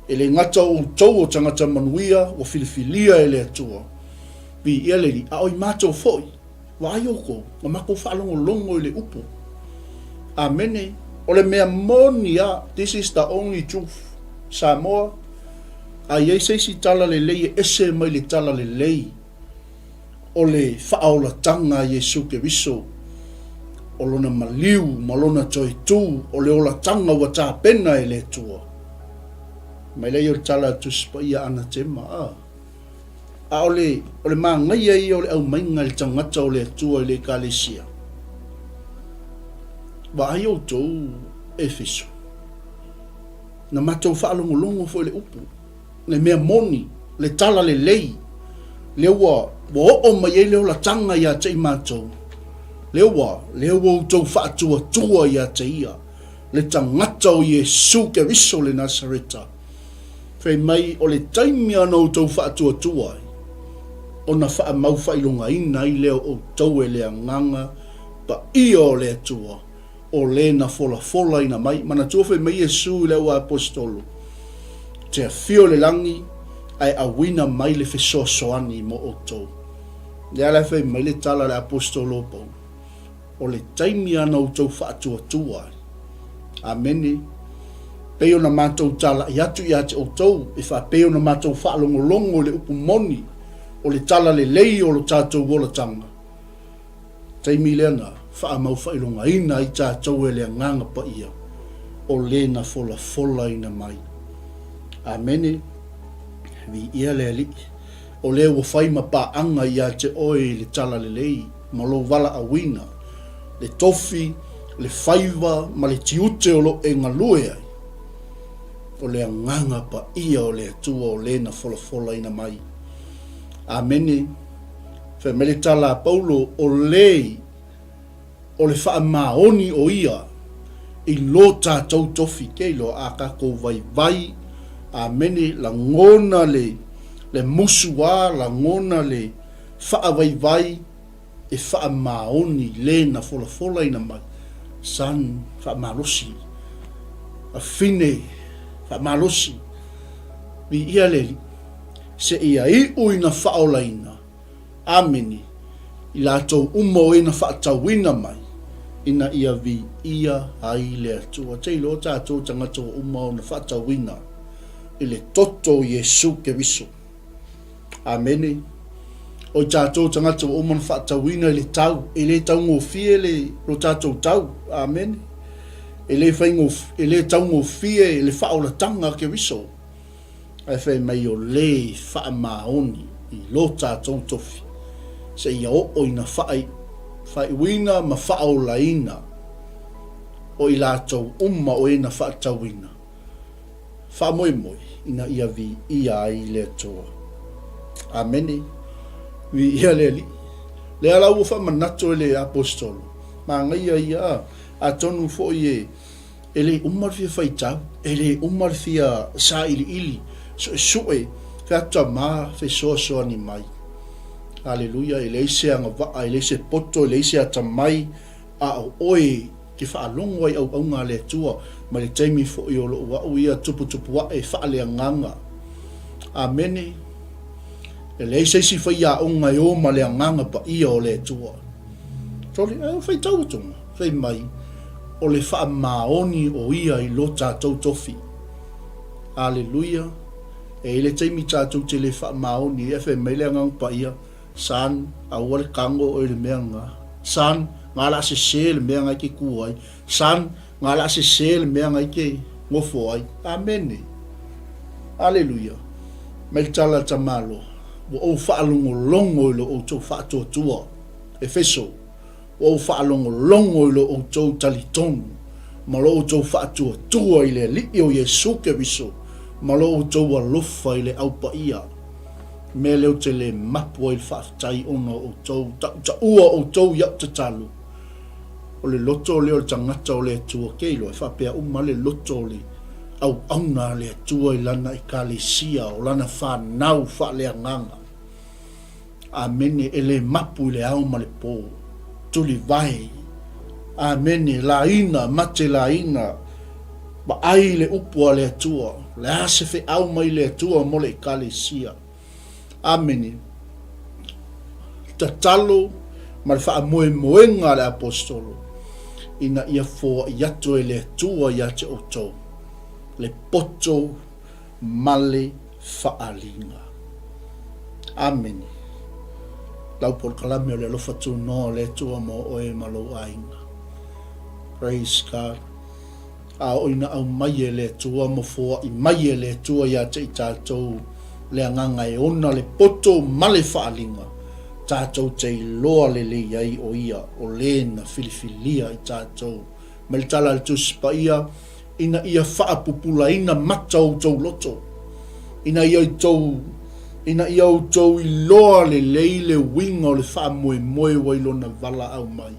E le gata o outou o tagata manuia ua filifilia e le Atua, viia le Alii, a o i matou foi, vaai outou, na matou faalogologo i le upu. Amene. O le mea moni a, this is the only truth. Samoa, a i ai se isi tala lelei e ese mai le tala lelei o le faaolataga a Iesu Keriso, o lona maliu ma lona toe tu, o le olataga ua tapena e le Atua. Mai lea o le tala a Tusi Paia Anatema, a. A o le, o le manaia ia o le aumaiga e le tagata o le Atua i le Ekalesia. Vaai outou Efeso. Na matou faalogologo foi i le upu, le mea moni, le tala lelei, lea ua, ua oo mai ai le olataga ia te i matou, lea ua, lea ua outou faatuatua ia te ia, le tagata o Iesu Keriso le Nasareta. Fai mai, o le taimi a na outou faatuatua ai, ona faamau faailogaina ai lea o outou e le Agaga Paia o le Atua, o le na folafolaina mai. Manatua fai mai Iesu i le au Aposetolo, Te afio i le lagi, ae auina mai le fesoasoani mo outou. Lea la e fai mai le tala a le Aposetolo o Paulo, O le taimi a na outou faatuatua ai. Amene. Pei ona matou talai atu ia te outou, e faapei ona matou faalogologo i le upu moni o le tala lelei o lo tatou olataga, taimi lea na faamaufaailogaina ai tatou e le Agaga Paia o le na folafolaina mai. Amene. Viia le Alii, o lea ua fai ma paaga ia te oe i le talalelei ma lou valaauina, le tofi, le faiva ma le tiute o lo e galue ai. O le Agaga Paia o le Atua o le na folafolaina mai. Amene. Fai mai le tala a Paulo, o le o le faamaoni o ia i lo tatou tofi, ke iloa a tatou vaivai, amene, lagona le le musu a, lagona le faavaivai e faamaoni le na folafolaina mai, son, faamalosi, afine, faamalosi, viia le Alii. Seia iu ina faaolaina, amene, i latou uma o e na faatauina mai, ina ia viia ai le Atua. Te iloa tatou tagata ua uma ona faatauina i le toto o Iesu Keriso. Amene. O i tatou tagata ua uma ona faatauina i le tau, e le taugofie le lo tatou tau. Amene. E le faigofie, e le taugofie le faaolataga a Keriso. Ae fai mai o le faamaoni i lo tatou tofi. seia oo ina faaiuina ma faaolaina o i latou uma o e na faatauina. Faamoemoe ina ia viia ai le Atua. Amene. Viia le Alii. Lea la ua faamanatu e le Aposetolo, manaia ia, atonu foi e, e le uma le fia faitau, e le uma le fia sailiili, suesue, featamā, fesoasoani mai. Aleluia, e leai se agavaa, e leai se poto, e leai se atamai, A o oe e te faalogo ai i auauna a le Atua mai le taimi foi o lou au ia tuputupuae faaleagaga. Amene. E leai se isi faiaoga e o ma le Agaga Paia o le Atua. Sole, ae o faitau atuga, fai mai, o le faamaoni o ia i lo tatou tofi. Aleluia. E i ai le taimi tatou te le faamaoni ai, ae fai mai le Agaga Paia, Son, aua le tago oe i le mea lena. Son, nga la sese le mea nga e te ku ai. Son, nga la sese le mea nga e te nofo ai. Amene. Aleluia. Mai le tala a le tamaloa, ua ou faalogologo i lo outou faatuatua. Efeso. Ua ou faalogologo i lo outou talitonu ma lo outou faatuatua i le Alii o Iesu Keriso ma lo outou alofa i le Au Paia. Mea lea ou te le mapu ai i le faafetai ona o outou, tautaua outou i au tatalo. O le loto lea o le tagata o le Atua, ke iloa e faapea uma le loto o le auauna a le Atua i lana Ekalesia, o lana fanau faaleagaga. Amene, e le mapu i le ao ma le po. Tulivae. Amene, laina, mate laina, vaai i le upu a le Atua. O le a se feau mai le Atua mo le Ekalesia? Amene. Tatalo ma le faamoemoega a le Aposetolo ina ia foai atu e le Atua ia te outou le poto ma le faaaliga. Amene. Lau polokalame o le alofa tunoa o le Atua mo oe ma lou aiga. Praise God. A oo ina aumai e le Atua ma foai mai e le Atua ia te i tatou le agaga e ona le poto ma le faaaliga, tatou te iloa lelei ai o Ia o le na filifilia i tatou. Mai le tala a le Tusi Paia, ina ia faapupulaina mata o outou loto, ina ia outou, ina ia outou iloa lelei le uiga o le faamoemoe ua i lona valaau mai,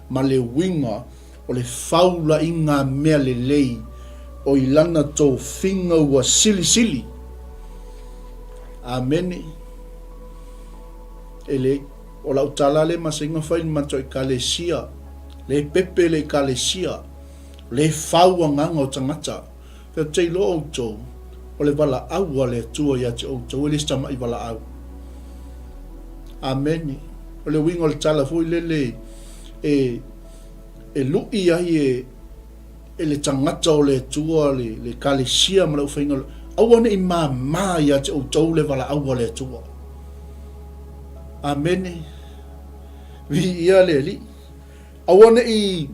ma le uiga o le faulaiga mea lelei o i lana tofiga ua silisili. Amene. E le, o lau tala lea masaiga fai i le matou Ekalesia, le pepe le Ekalesia, Le fau agaga o tagata. Ou te iloa outou, o le valaau a le Atua ia te outou, e le se tama'i valaau. Amene. O le uiga o le tala foi lele e, e lu'i ai e, e le tagata o le Atua le, le Ekalesia ma le aufaiga, aua ne i māmā ia te outou le valaau a le Atua. Amene. Viia le Alii. Aua ne i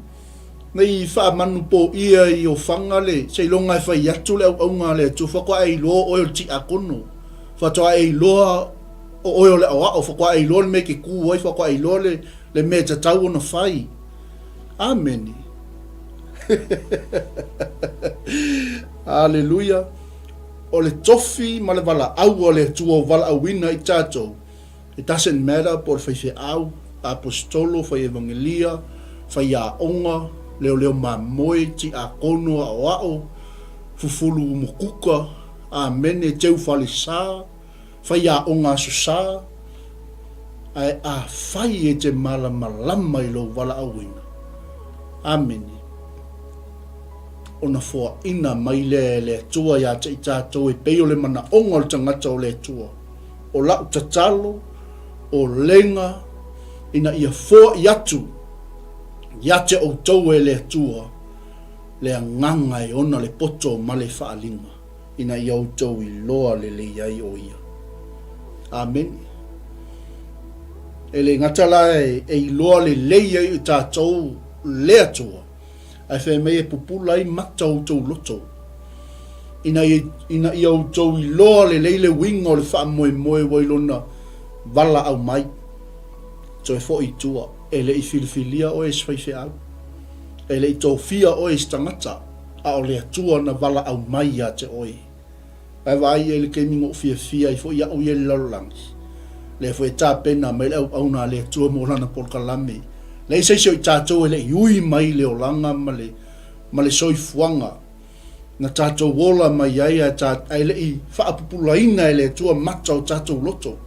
ne i faamanupō-ia i Ofaga le seiloga e fai atu le auauna a le Atua, faatoa e iloa o oe o le tiakono, faatoa e iloa o oe o le aoao, faatoa e iloa le mea e te kū ai, faatoa e iloa le, le mea e tatau ona fai. Amene. Aleluia. O le tofi ma le valaau a le Atua o valaauina i tatou, It doesn't matter po o le faifeau, aposetolo, fai evangelia, faiaoga, leoleo mamoe, tiakono, aoao, fufulu umukuka, amene, teu falesa, faiaoga aso sa, ae afai e te malamalama i lou valaauina, amene, ona foaina mai lea e le Atua ia te i tatou e pei o le manaoga o le tagata o le Atua. O lau tatalo, o lega, ina ia foai atu ia te outou e le Atua le agaga e ona le poto ma le faaaliga, ina ia outou iloa lelei ai o Ia. Amene. E le gata la e iloa lelei ai i tatou le Atua, Ae fai mai e pupula ai mata o outou loto, ina ia, ina ia outou iloa lelei le uiga o le faamoemoe ua i lona valaau mai. Toe foi i tua, e le i filifilia oe e se faifeau. E le i tofia oe e se tagata, a o le Atua na valaau mai ia te oe. Ae vaai i ai le taimi na ou fiafia ai foi au ia i le lalolagi. Lea foi e tapena mai le auauna a le Atua mo lana polokalame. Leai se isi o i tatou e le i ui mai i le olaga ma le, ma le soifuaga na tatou ola mai ai ae, ae le i faapupulaina e le Atua mata o tatou loto.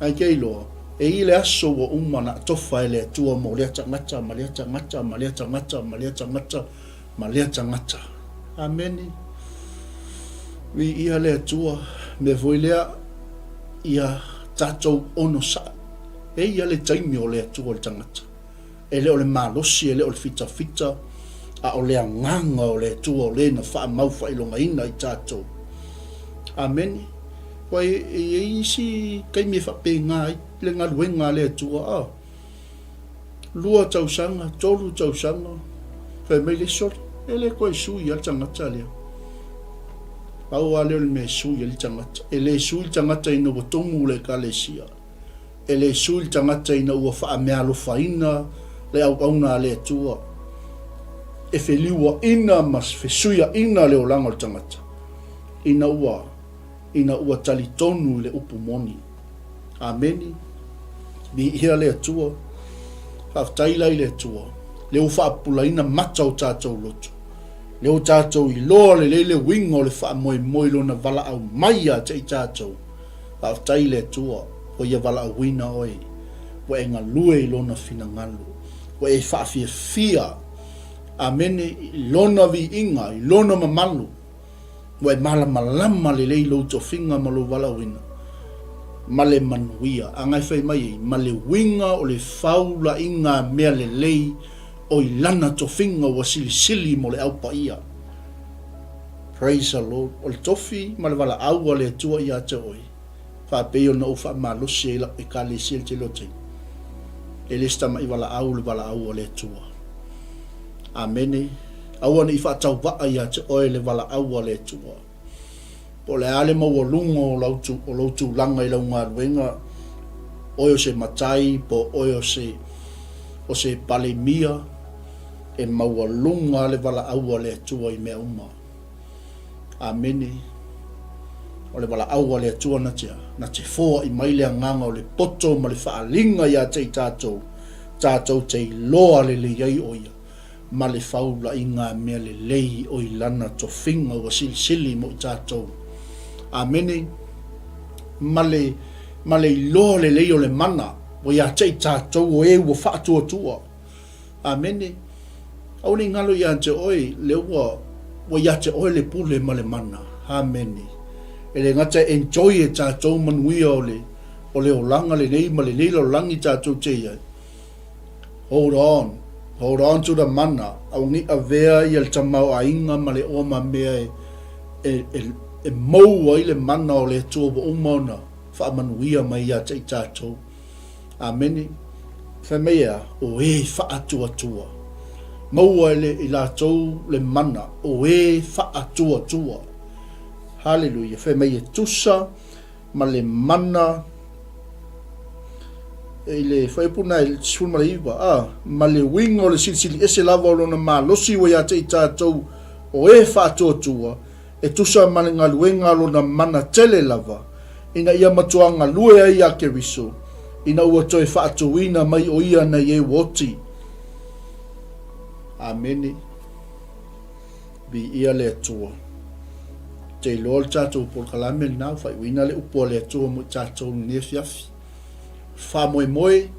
Ae ke iloa, e i le aso ua uma na atofa e le Atua mo lea tagata ma lea tagata ma lea tagata ma lea tagata ma lea tagata. Amene. Viia le Atua. Mea foi lea, ia tatou onosai. E ia le taimi o le Atua i le tagata. E le o le malosi, e le o le fitafita, a o le agaga o le Atua o le na faamau faailogaina i tatou. Amene. Ua e i ai isi taimi e faapena ai le galuega a le Atua, a. 2 tausaga, 3 tausaga, fai mai le isi, e le toe sui lava le tagata lea. Pau lava lea o le mea e sui ai le tagata. E le sui le tagata ina ua tumu le ekalesia. E le sui le tagata ina ua faameaalofaina le auauna a le Atua. E feliuaina ma fesuiaina le olaga o le tagata ina ua ina ua talitonu i le upu moni. Ameni. Viia le Atua. Faafetai la i le Atua, lea ua faapupulaina mata o tatou loto, lea ua tatou iloa lelei le uiga o le faamoemoe i Lona valaau mai ia te i tatou. Faafetai i le Atua, ua Ia valaauina oe, ua e galue i Lona finagalo, ua e faafiafia, amene, i Lona viiga, i Lona mamalu. Ua e malamalama lelei i lou tofiga ma lou valaauina, ma le manuia. A na e fai mai ai, ma le uiga o le faulaiga mea lelei o i lana tofiga ua silisili mo le Au Paia. Praise the Lord. O le tofi ma le valaau a le Atua ia te oe, faapei ona ou faamalosi ai lau Ekalesia i le tele o taimi. E le se tama'i valaau le valaau a le Atua. Amene. Aua ne i faatauvaa ia te oe le valaau a le Atua. Po o le a le maualuga o lau, o lou tulaga i lau galuega, oe o se matai, po o oe o se, o se palemia, e maualuga le valaau a le Atua i mea uma. Amene. O le valaau a le Atua na te, na te foai mai le agaga o le poto ma le faaliga ia te i tatou, tatou te iloa lelei ai o ia, ma le faulaiga mea lelei o i lana tofiga ua silisili mo i tatou. Amene. Ma le, ma le iloa lelei o le mana ua ia te i tatou o e ua faatuatua. Amene. Aua ne i galo ia te oe, lea ua, ua ia te oe le pule ma le mana. Amene. E le gata e enjoy e tatou manuia o le, o le olaga lenei ma lenei lalolagi tatou te i ai. Hold on. Hold on to the mana. Aua ne i avea ia le tamaoaiga ma le oa ma mea e, e, e, e mou ai le mana o le Atua ua uma ona faamanuia mai ia te i tatou. Amene. Fai mai e a? O e faatuatua. Maua e le, i latou le mana, o e faatuatua. Haleluia. Fai mai e tusa ma le mana i le fuaiupu na i le 19, a, ma le uiga o le silisili ese lava o lona malosi ua ia te i tatou o e faatuatua, e tusa ma le galuega a lona mana tele lava, ina ia matua galue ai iā Keriso, ina ua toe faatuina mai o ia nei e ua oti. Amene. Viia le Atua. Te iloa le tatou polokalame lena, ua faaiuina le upu a le Atua mo i tatou i lenei afiafi. Faamoemoe,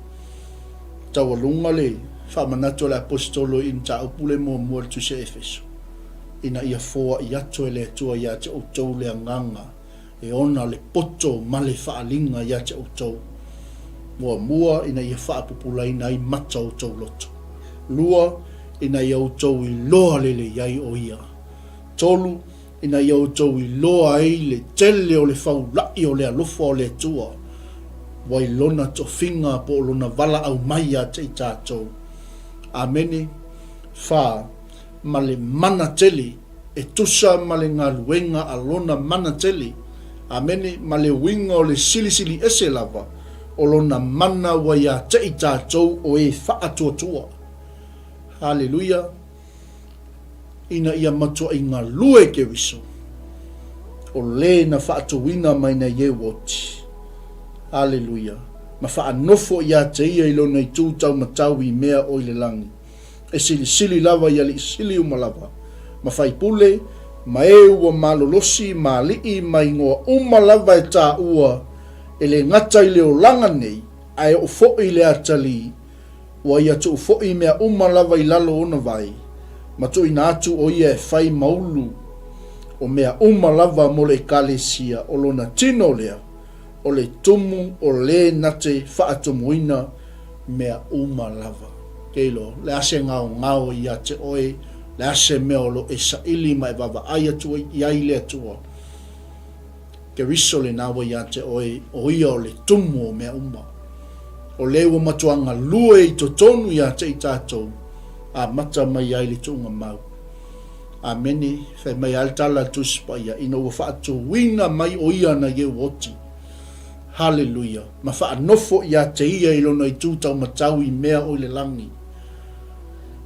taualuga le faamanatu a le Aposetolo i mataupu le muamua i le Tusi a Efeso, ina ia foai atu e le Atua ia te outou le agaga e ona le poto ma le faaaliga ia te outou. Muamua, ina ia faapupulaina ai mata o outou loto. Lua, ina ia outou iloa lelei ai o Ia. Tolu, ina ia outou iloa ai le tele o le faula'i o le alofa o le Atua, ua i Lona tofiga po o Lona valaau mai ia te i tatou. Amene. Fa, ma le mana tele, e tusa ma le galuega a Lona mana tele. Amene. Ma le uiga o le silisili ese lava. O Lona mana ua ia te i tatou o e faatuatua. Haleluia! Ina ia matuaʻi galue Keriso, o lē na faatuina mai nei e ua oti. Haleluia! Ma faanofo ia te ia i lona itu taumatau i mea o i le lagi. E silisili lava i aliʻi sili uma lava, ma faipule, ma e ua malolosi, ma aliʻi, ma igoa uma lava e taua, e le gata i le olaga nei, ae oo foʻi i le atalii, ua ia tuu foʻi mea uma lava i lalo ona vai, ma tuuina atu ʻo ia e fai ma ulu o mea uma lava mo le ʻEkalesia, ʻo lona tino lea, ʻo le tumu o lē na te faatumuina mea uma lava. Keilo, le a se gaogao ia te ʻoe, le a se mea o lo e saʻili ma e vaavaai atu ai i ai le Atua. Keriso lenā ua iā te ʻoe, ʻo ia o le tumu o mea uma. ʻO lē ua matua galue i totonu iā te i tātou, amata mai ai le tuuga mau. Āmene, fai mai a le tala a le Tusi Paia, ina ua faatūina mai ʻo ia na ieu oti. Haleluia! Ma faanofo iā te ia i lona itu taumatau i mea o i le lagi.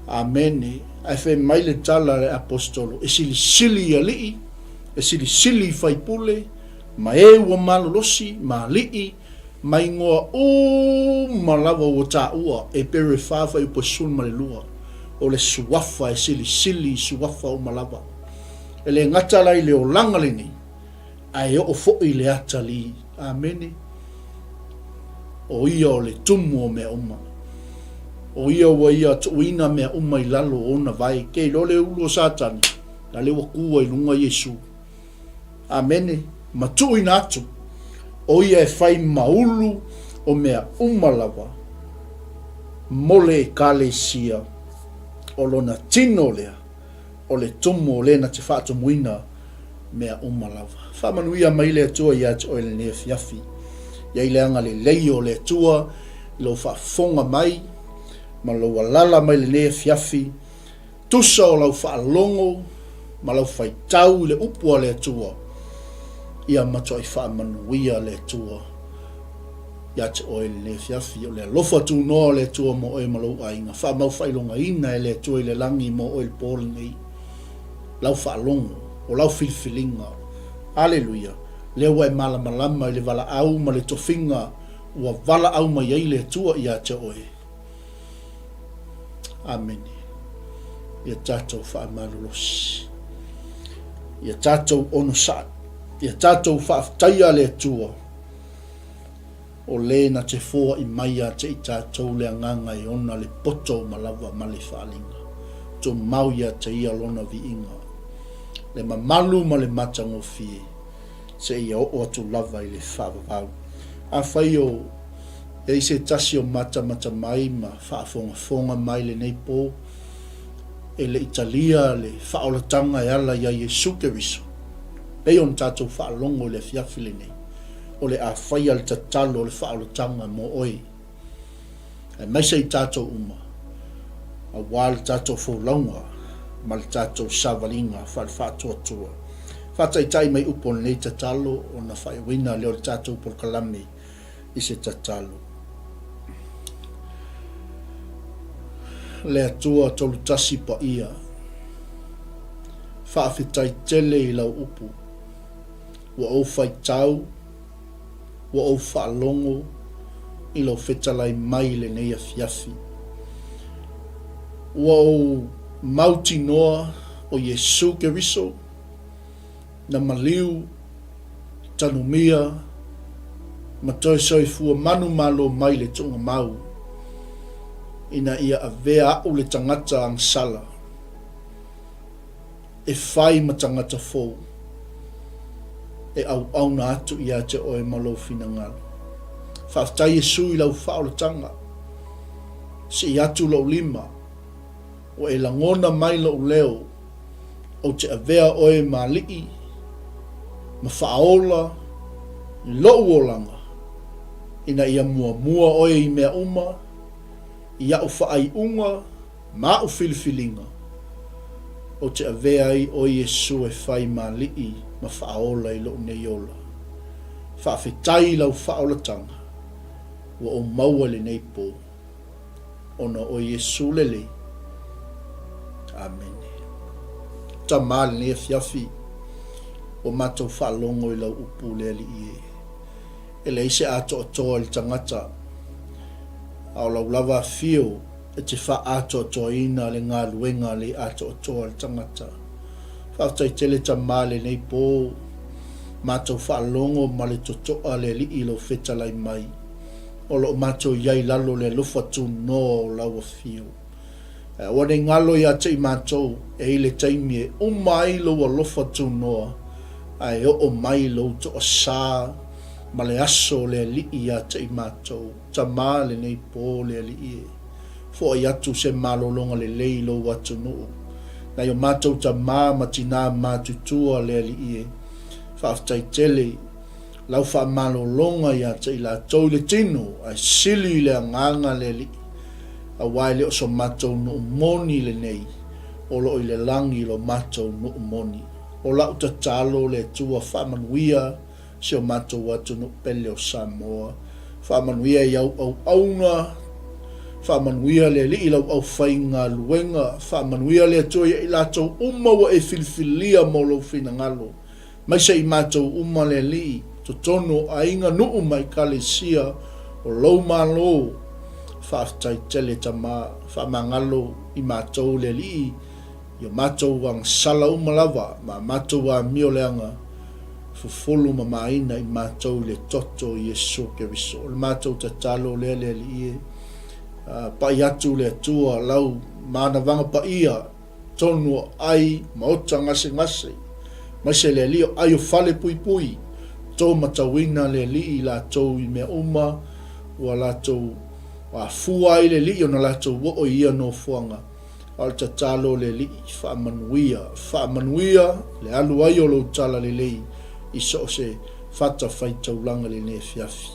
Āmene. Ae fai mai le tala a le Aposetolo, e silisili i aliʻi, e silisili i faipule, ma e ua malolosi, ma aliʻi, ma igoa uma lava ua taua e Bere fa fuaiupu e 12, o le suafa e silisili i suafa uma lava. E le gata la i le olaga lenei, ae oo foʻi i le atalii. Amene. O ia o le tumu o mea uma. O ia ua ia tuuina mea uma i lalo o ona vae. Ke iloa le ulu o Satani, la le ua ku ai luga Iesu. Amene. Ma tuuina atu, o ia e fai ma ulu o mea uma lava mo le Ekalesia, o lona tino lea, o le tumu o lē na te faatumuina mea uma lava. Faamanuia mai le Atua ia te oe lenei afiafi. Ia i le agalelei o le Atua i lou faafofoga mai ma lou alala mai lenei afiafi, tusa o lau faalogo ma lau faitau i le upu a le Atua, ia matuai faamanuia le Atua ia te oe i lenei afiafi. O le alofa tunoa o le Atua mo oe ma lou aiga, faamau faailogaina e le Atua i le lagi mo oe i le po lenei, lau faalogo, o lau filifiliga. Aleluia! Lea ua e malamalama i le valaau ma le tofiga ua valaau mai ai le Atua ia te oe. Amene. Ia tatou faamalolosi. Ia tatou onosai. Ia tatou faafetaia le Atua. O lē na te foaʻi mai ia te i tatou le agaga e ona le poto uma lava ma le faaaliga. Tumau ia te ia lona viiga, le mamalu ma le matagofie, seia oo atu lava i le faavavau. Afai o i ai se tasi o matamata mai ma faafogafoga mai lenei po, e le i talia le faaolataga e ala iā Iesu Keriso, pei ona tatou faalogo i le afiafi lenei, o le a faia le tatalo o le faaolataga mo oe, aemaise i tatou uma, aua le tatou folauga ma le tatou savaliga faale-faatuatua. Faataitai mai upu o lenei tatalo ona faaiuina lea o le tatou polokalame i se tatalo. Le Atua Tolutasi Paia, faafetai tele i lau upu. Ua ou faitau, ua ou faalogo i lou fetalai mai i lenei afiafi. Ua ou mautinoa o Iesu Keriso na maliu, tanumia, ma toe soifua manumalo mai le tuugamau, ina ia avea aʻu le tagata agasala e fai ma tagata fou e auauna atu ia te oe ma lou finagalo. Faafetai Iesu i lau faaolataga. Sii atu lou lima, ua e lagona mai lou leo, ou te avea oe ma aliʻi, ma faaola i lou olaga, ina ia muamua oe i mea uma, i aʻu faaiuga ma aʻu filifiliga, ou te avea ai ʻoe Iesu e fai ma aliʻi ma faaola i lou nei ola. Faafetai i lau faaolataga. Ua ou maua i lenei po, ona o Iesu lelei. Amene. Tama lenei afiafi, ua matou faalogo i lau upu le Alii e. E leai se atoatoa i le tagata, a o lau lava afio e te faaatoatoaina le galuega le atoatoa a le tagata. Faafetai tele Tama i lenei po, matou faalogo ma le totoa le Alii i lou fetalai mai. O lo o matou i ai i lalo o le alofa tunoa o lau afio. Ae aua ne i galo ia te i matou, e i le taimi e uma ai lou alofa tunoa, ae oo mai lou toasā ma le aso o le Alii ia te i matou. Tama lenei po le Alii e. Foai atu se malologa lelei i lou atunuu. Nai o matou tama ma tinā matutua le Alii e. Faafetai tele lau faamalologa ia te i latou i le tino ae sili i le agaga le Alii, aua e le o so matou nuu moni lenei, o lo o i le lagi lo matou nuu moni. O lau tatalo le Atua faamanuia si o matou atunuu pele o Samoa. Faamanuia i au auauna, faamanuia le Alii i lau aufaigaluega, faamanuia le Atua ia i latou uma ua e filifilia mo lou finagalo, maise i matou uma le Alii, totonu o aiga, nuu ma ekalesia o lou Malo. Faafetai tele Tama, faamagalo i matou le Alii I o matou agasala uma lava ma a matou amio leaga, fufulu ma maina i matou i le toto o Iesu Keriso. O le matou tatalo lea le Alii e, a pai atu le Atua lau manavaga paia tonu o ai maota gasegase, maise le Alii o ai o fale puipui, to matauina le Alii i latou i mea uma ua latou afua ai le Alii ona latou oo i ia nofoaga. A o le tatalo o le Alii, faamanuia, faamanuia le alu ai o lou talalelei i so o se fatafaitaulaga i lenei afiafi.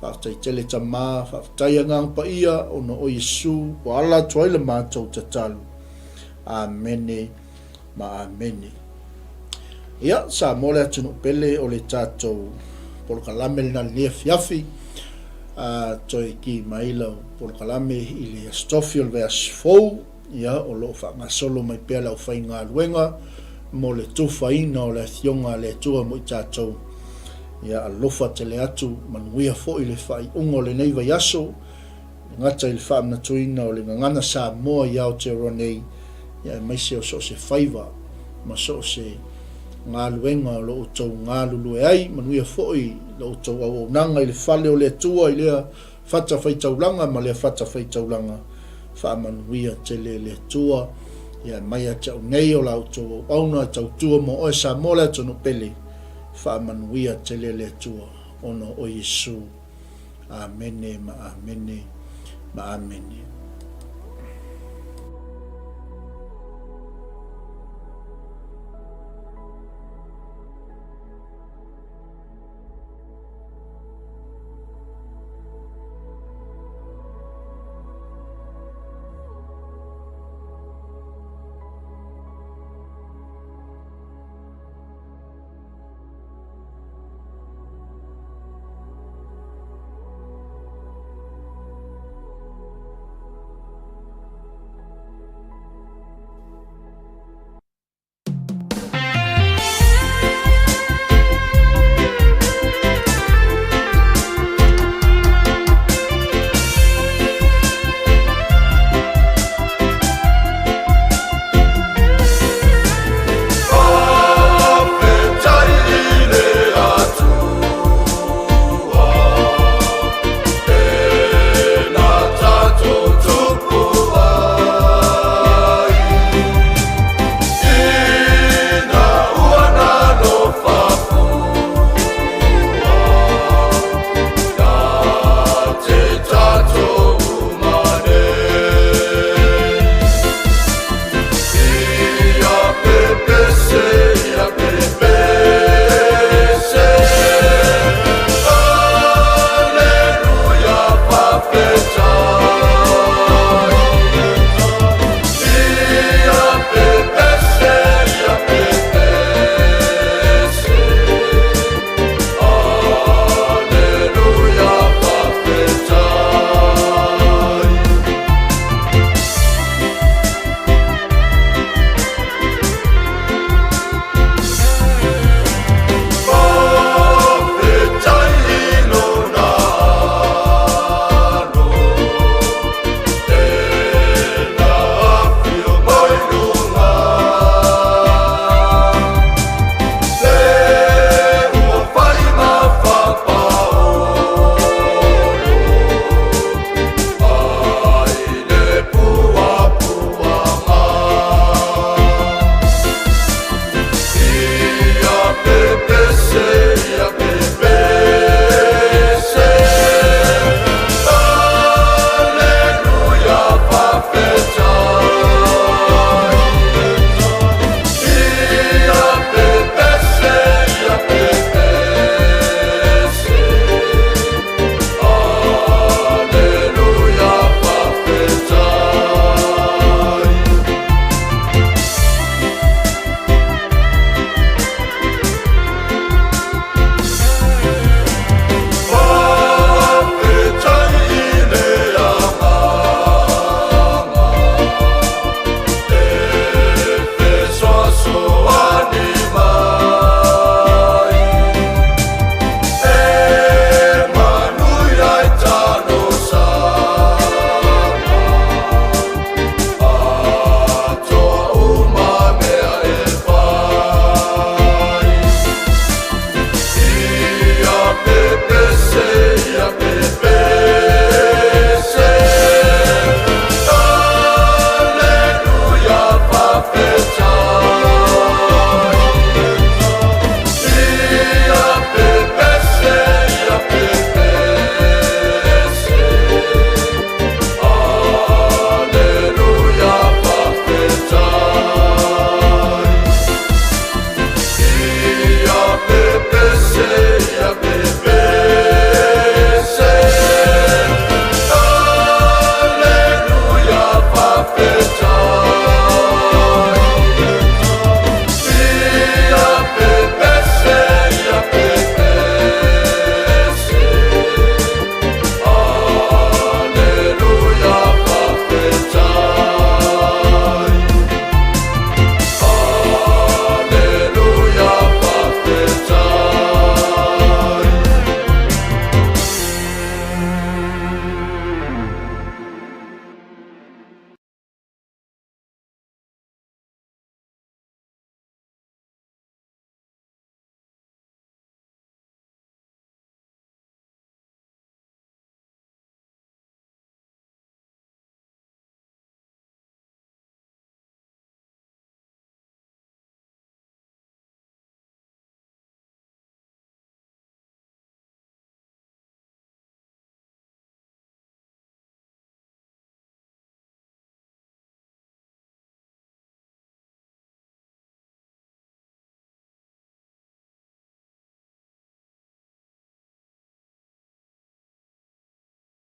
Faafetai tele Tama, faafetai Agaga Paia ona o Iesu ua ala atu ai le matou tatalo. Amene ma amene. Ia, Samoa le atunuu pele o le tatou polokalame lena lenei afiafi. A toe ki mai lau polokalame i le Aso Tofi o le vaiaso fou, ia, o lo o faagasolo mai pea le aufaigaluega mo le tufaina o le Afioga a le Atua mo i tatou. Ia, alofa tele atu, manuia foi le faaiuga o lenei vaiaso. E gata i le faamanatuina o le gagana Samoa i Aotearoa nei, aemaise o so o se faiva ma so o se galuega o lo outou galulue ai. Manuia foi lo outou auaunaga i le fale o le Atua i lea fatafaitaulaga ma lea fatafaitaulaga. Faamanuia tele le Atua ia aumai ia te au nei o la outou auauna e tautua mo oe Samoa le atunuu pele. Faamanuia tele le Atua ona o Iesu. Amene ma amene ma amene.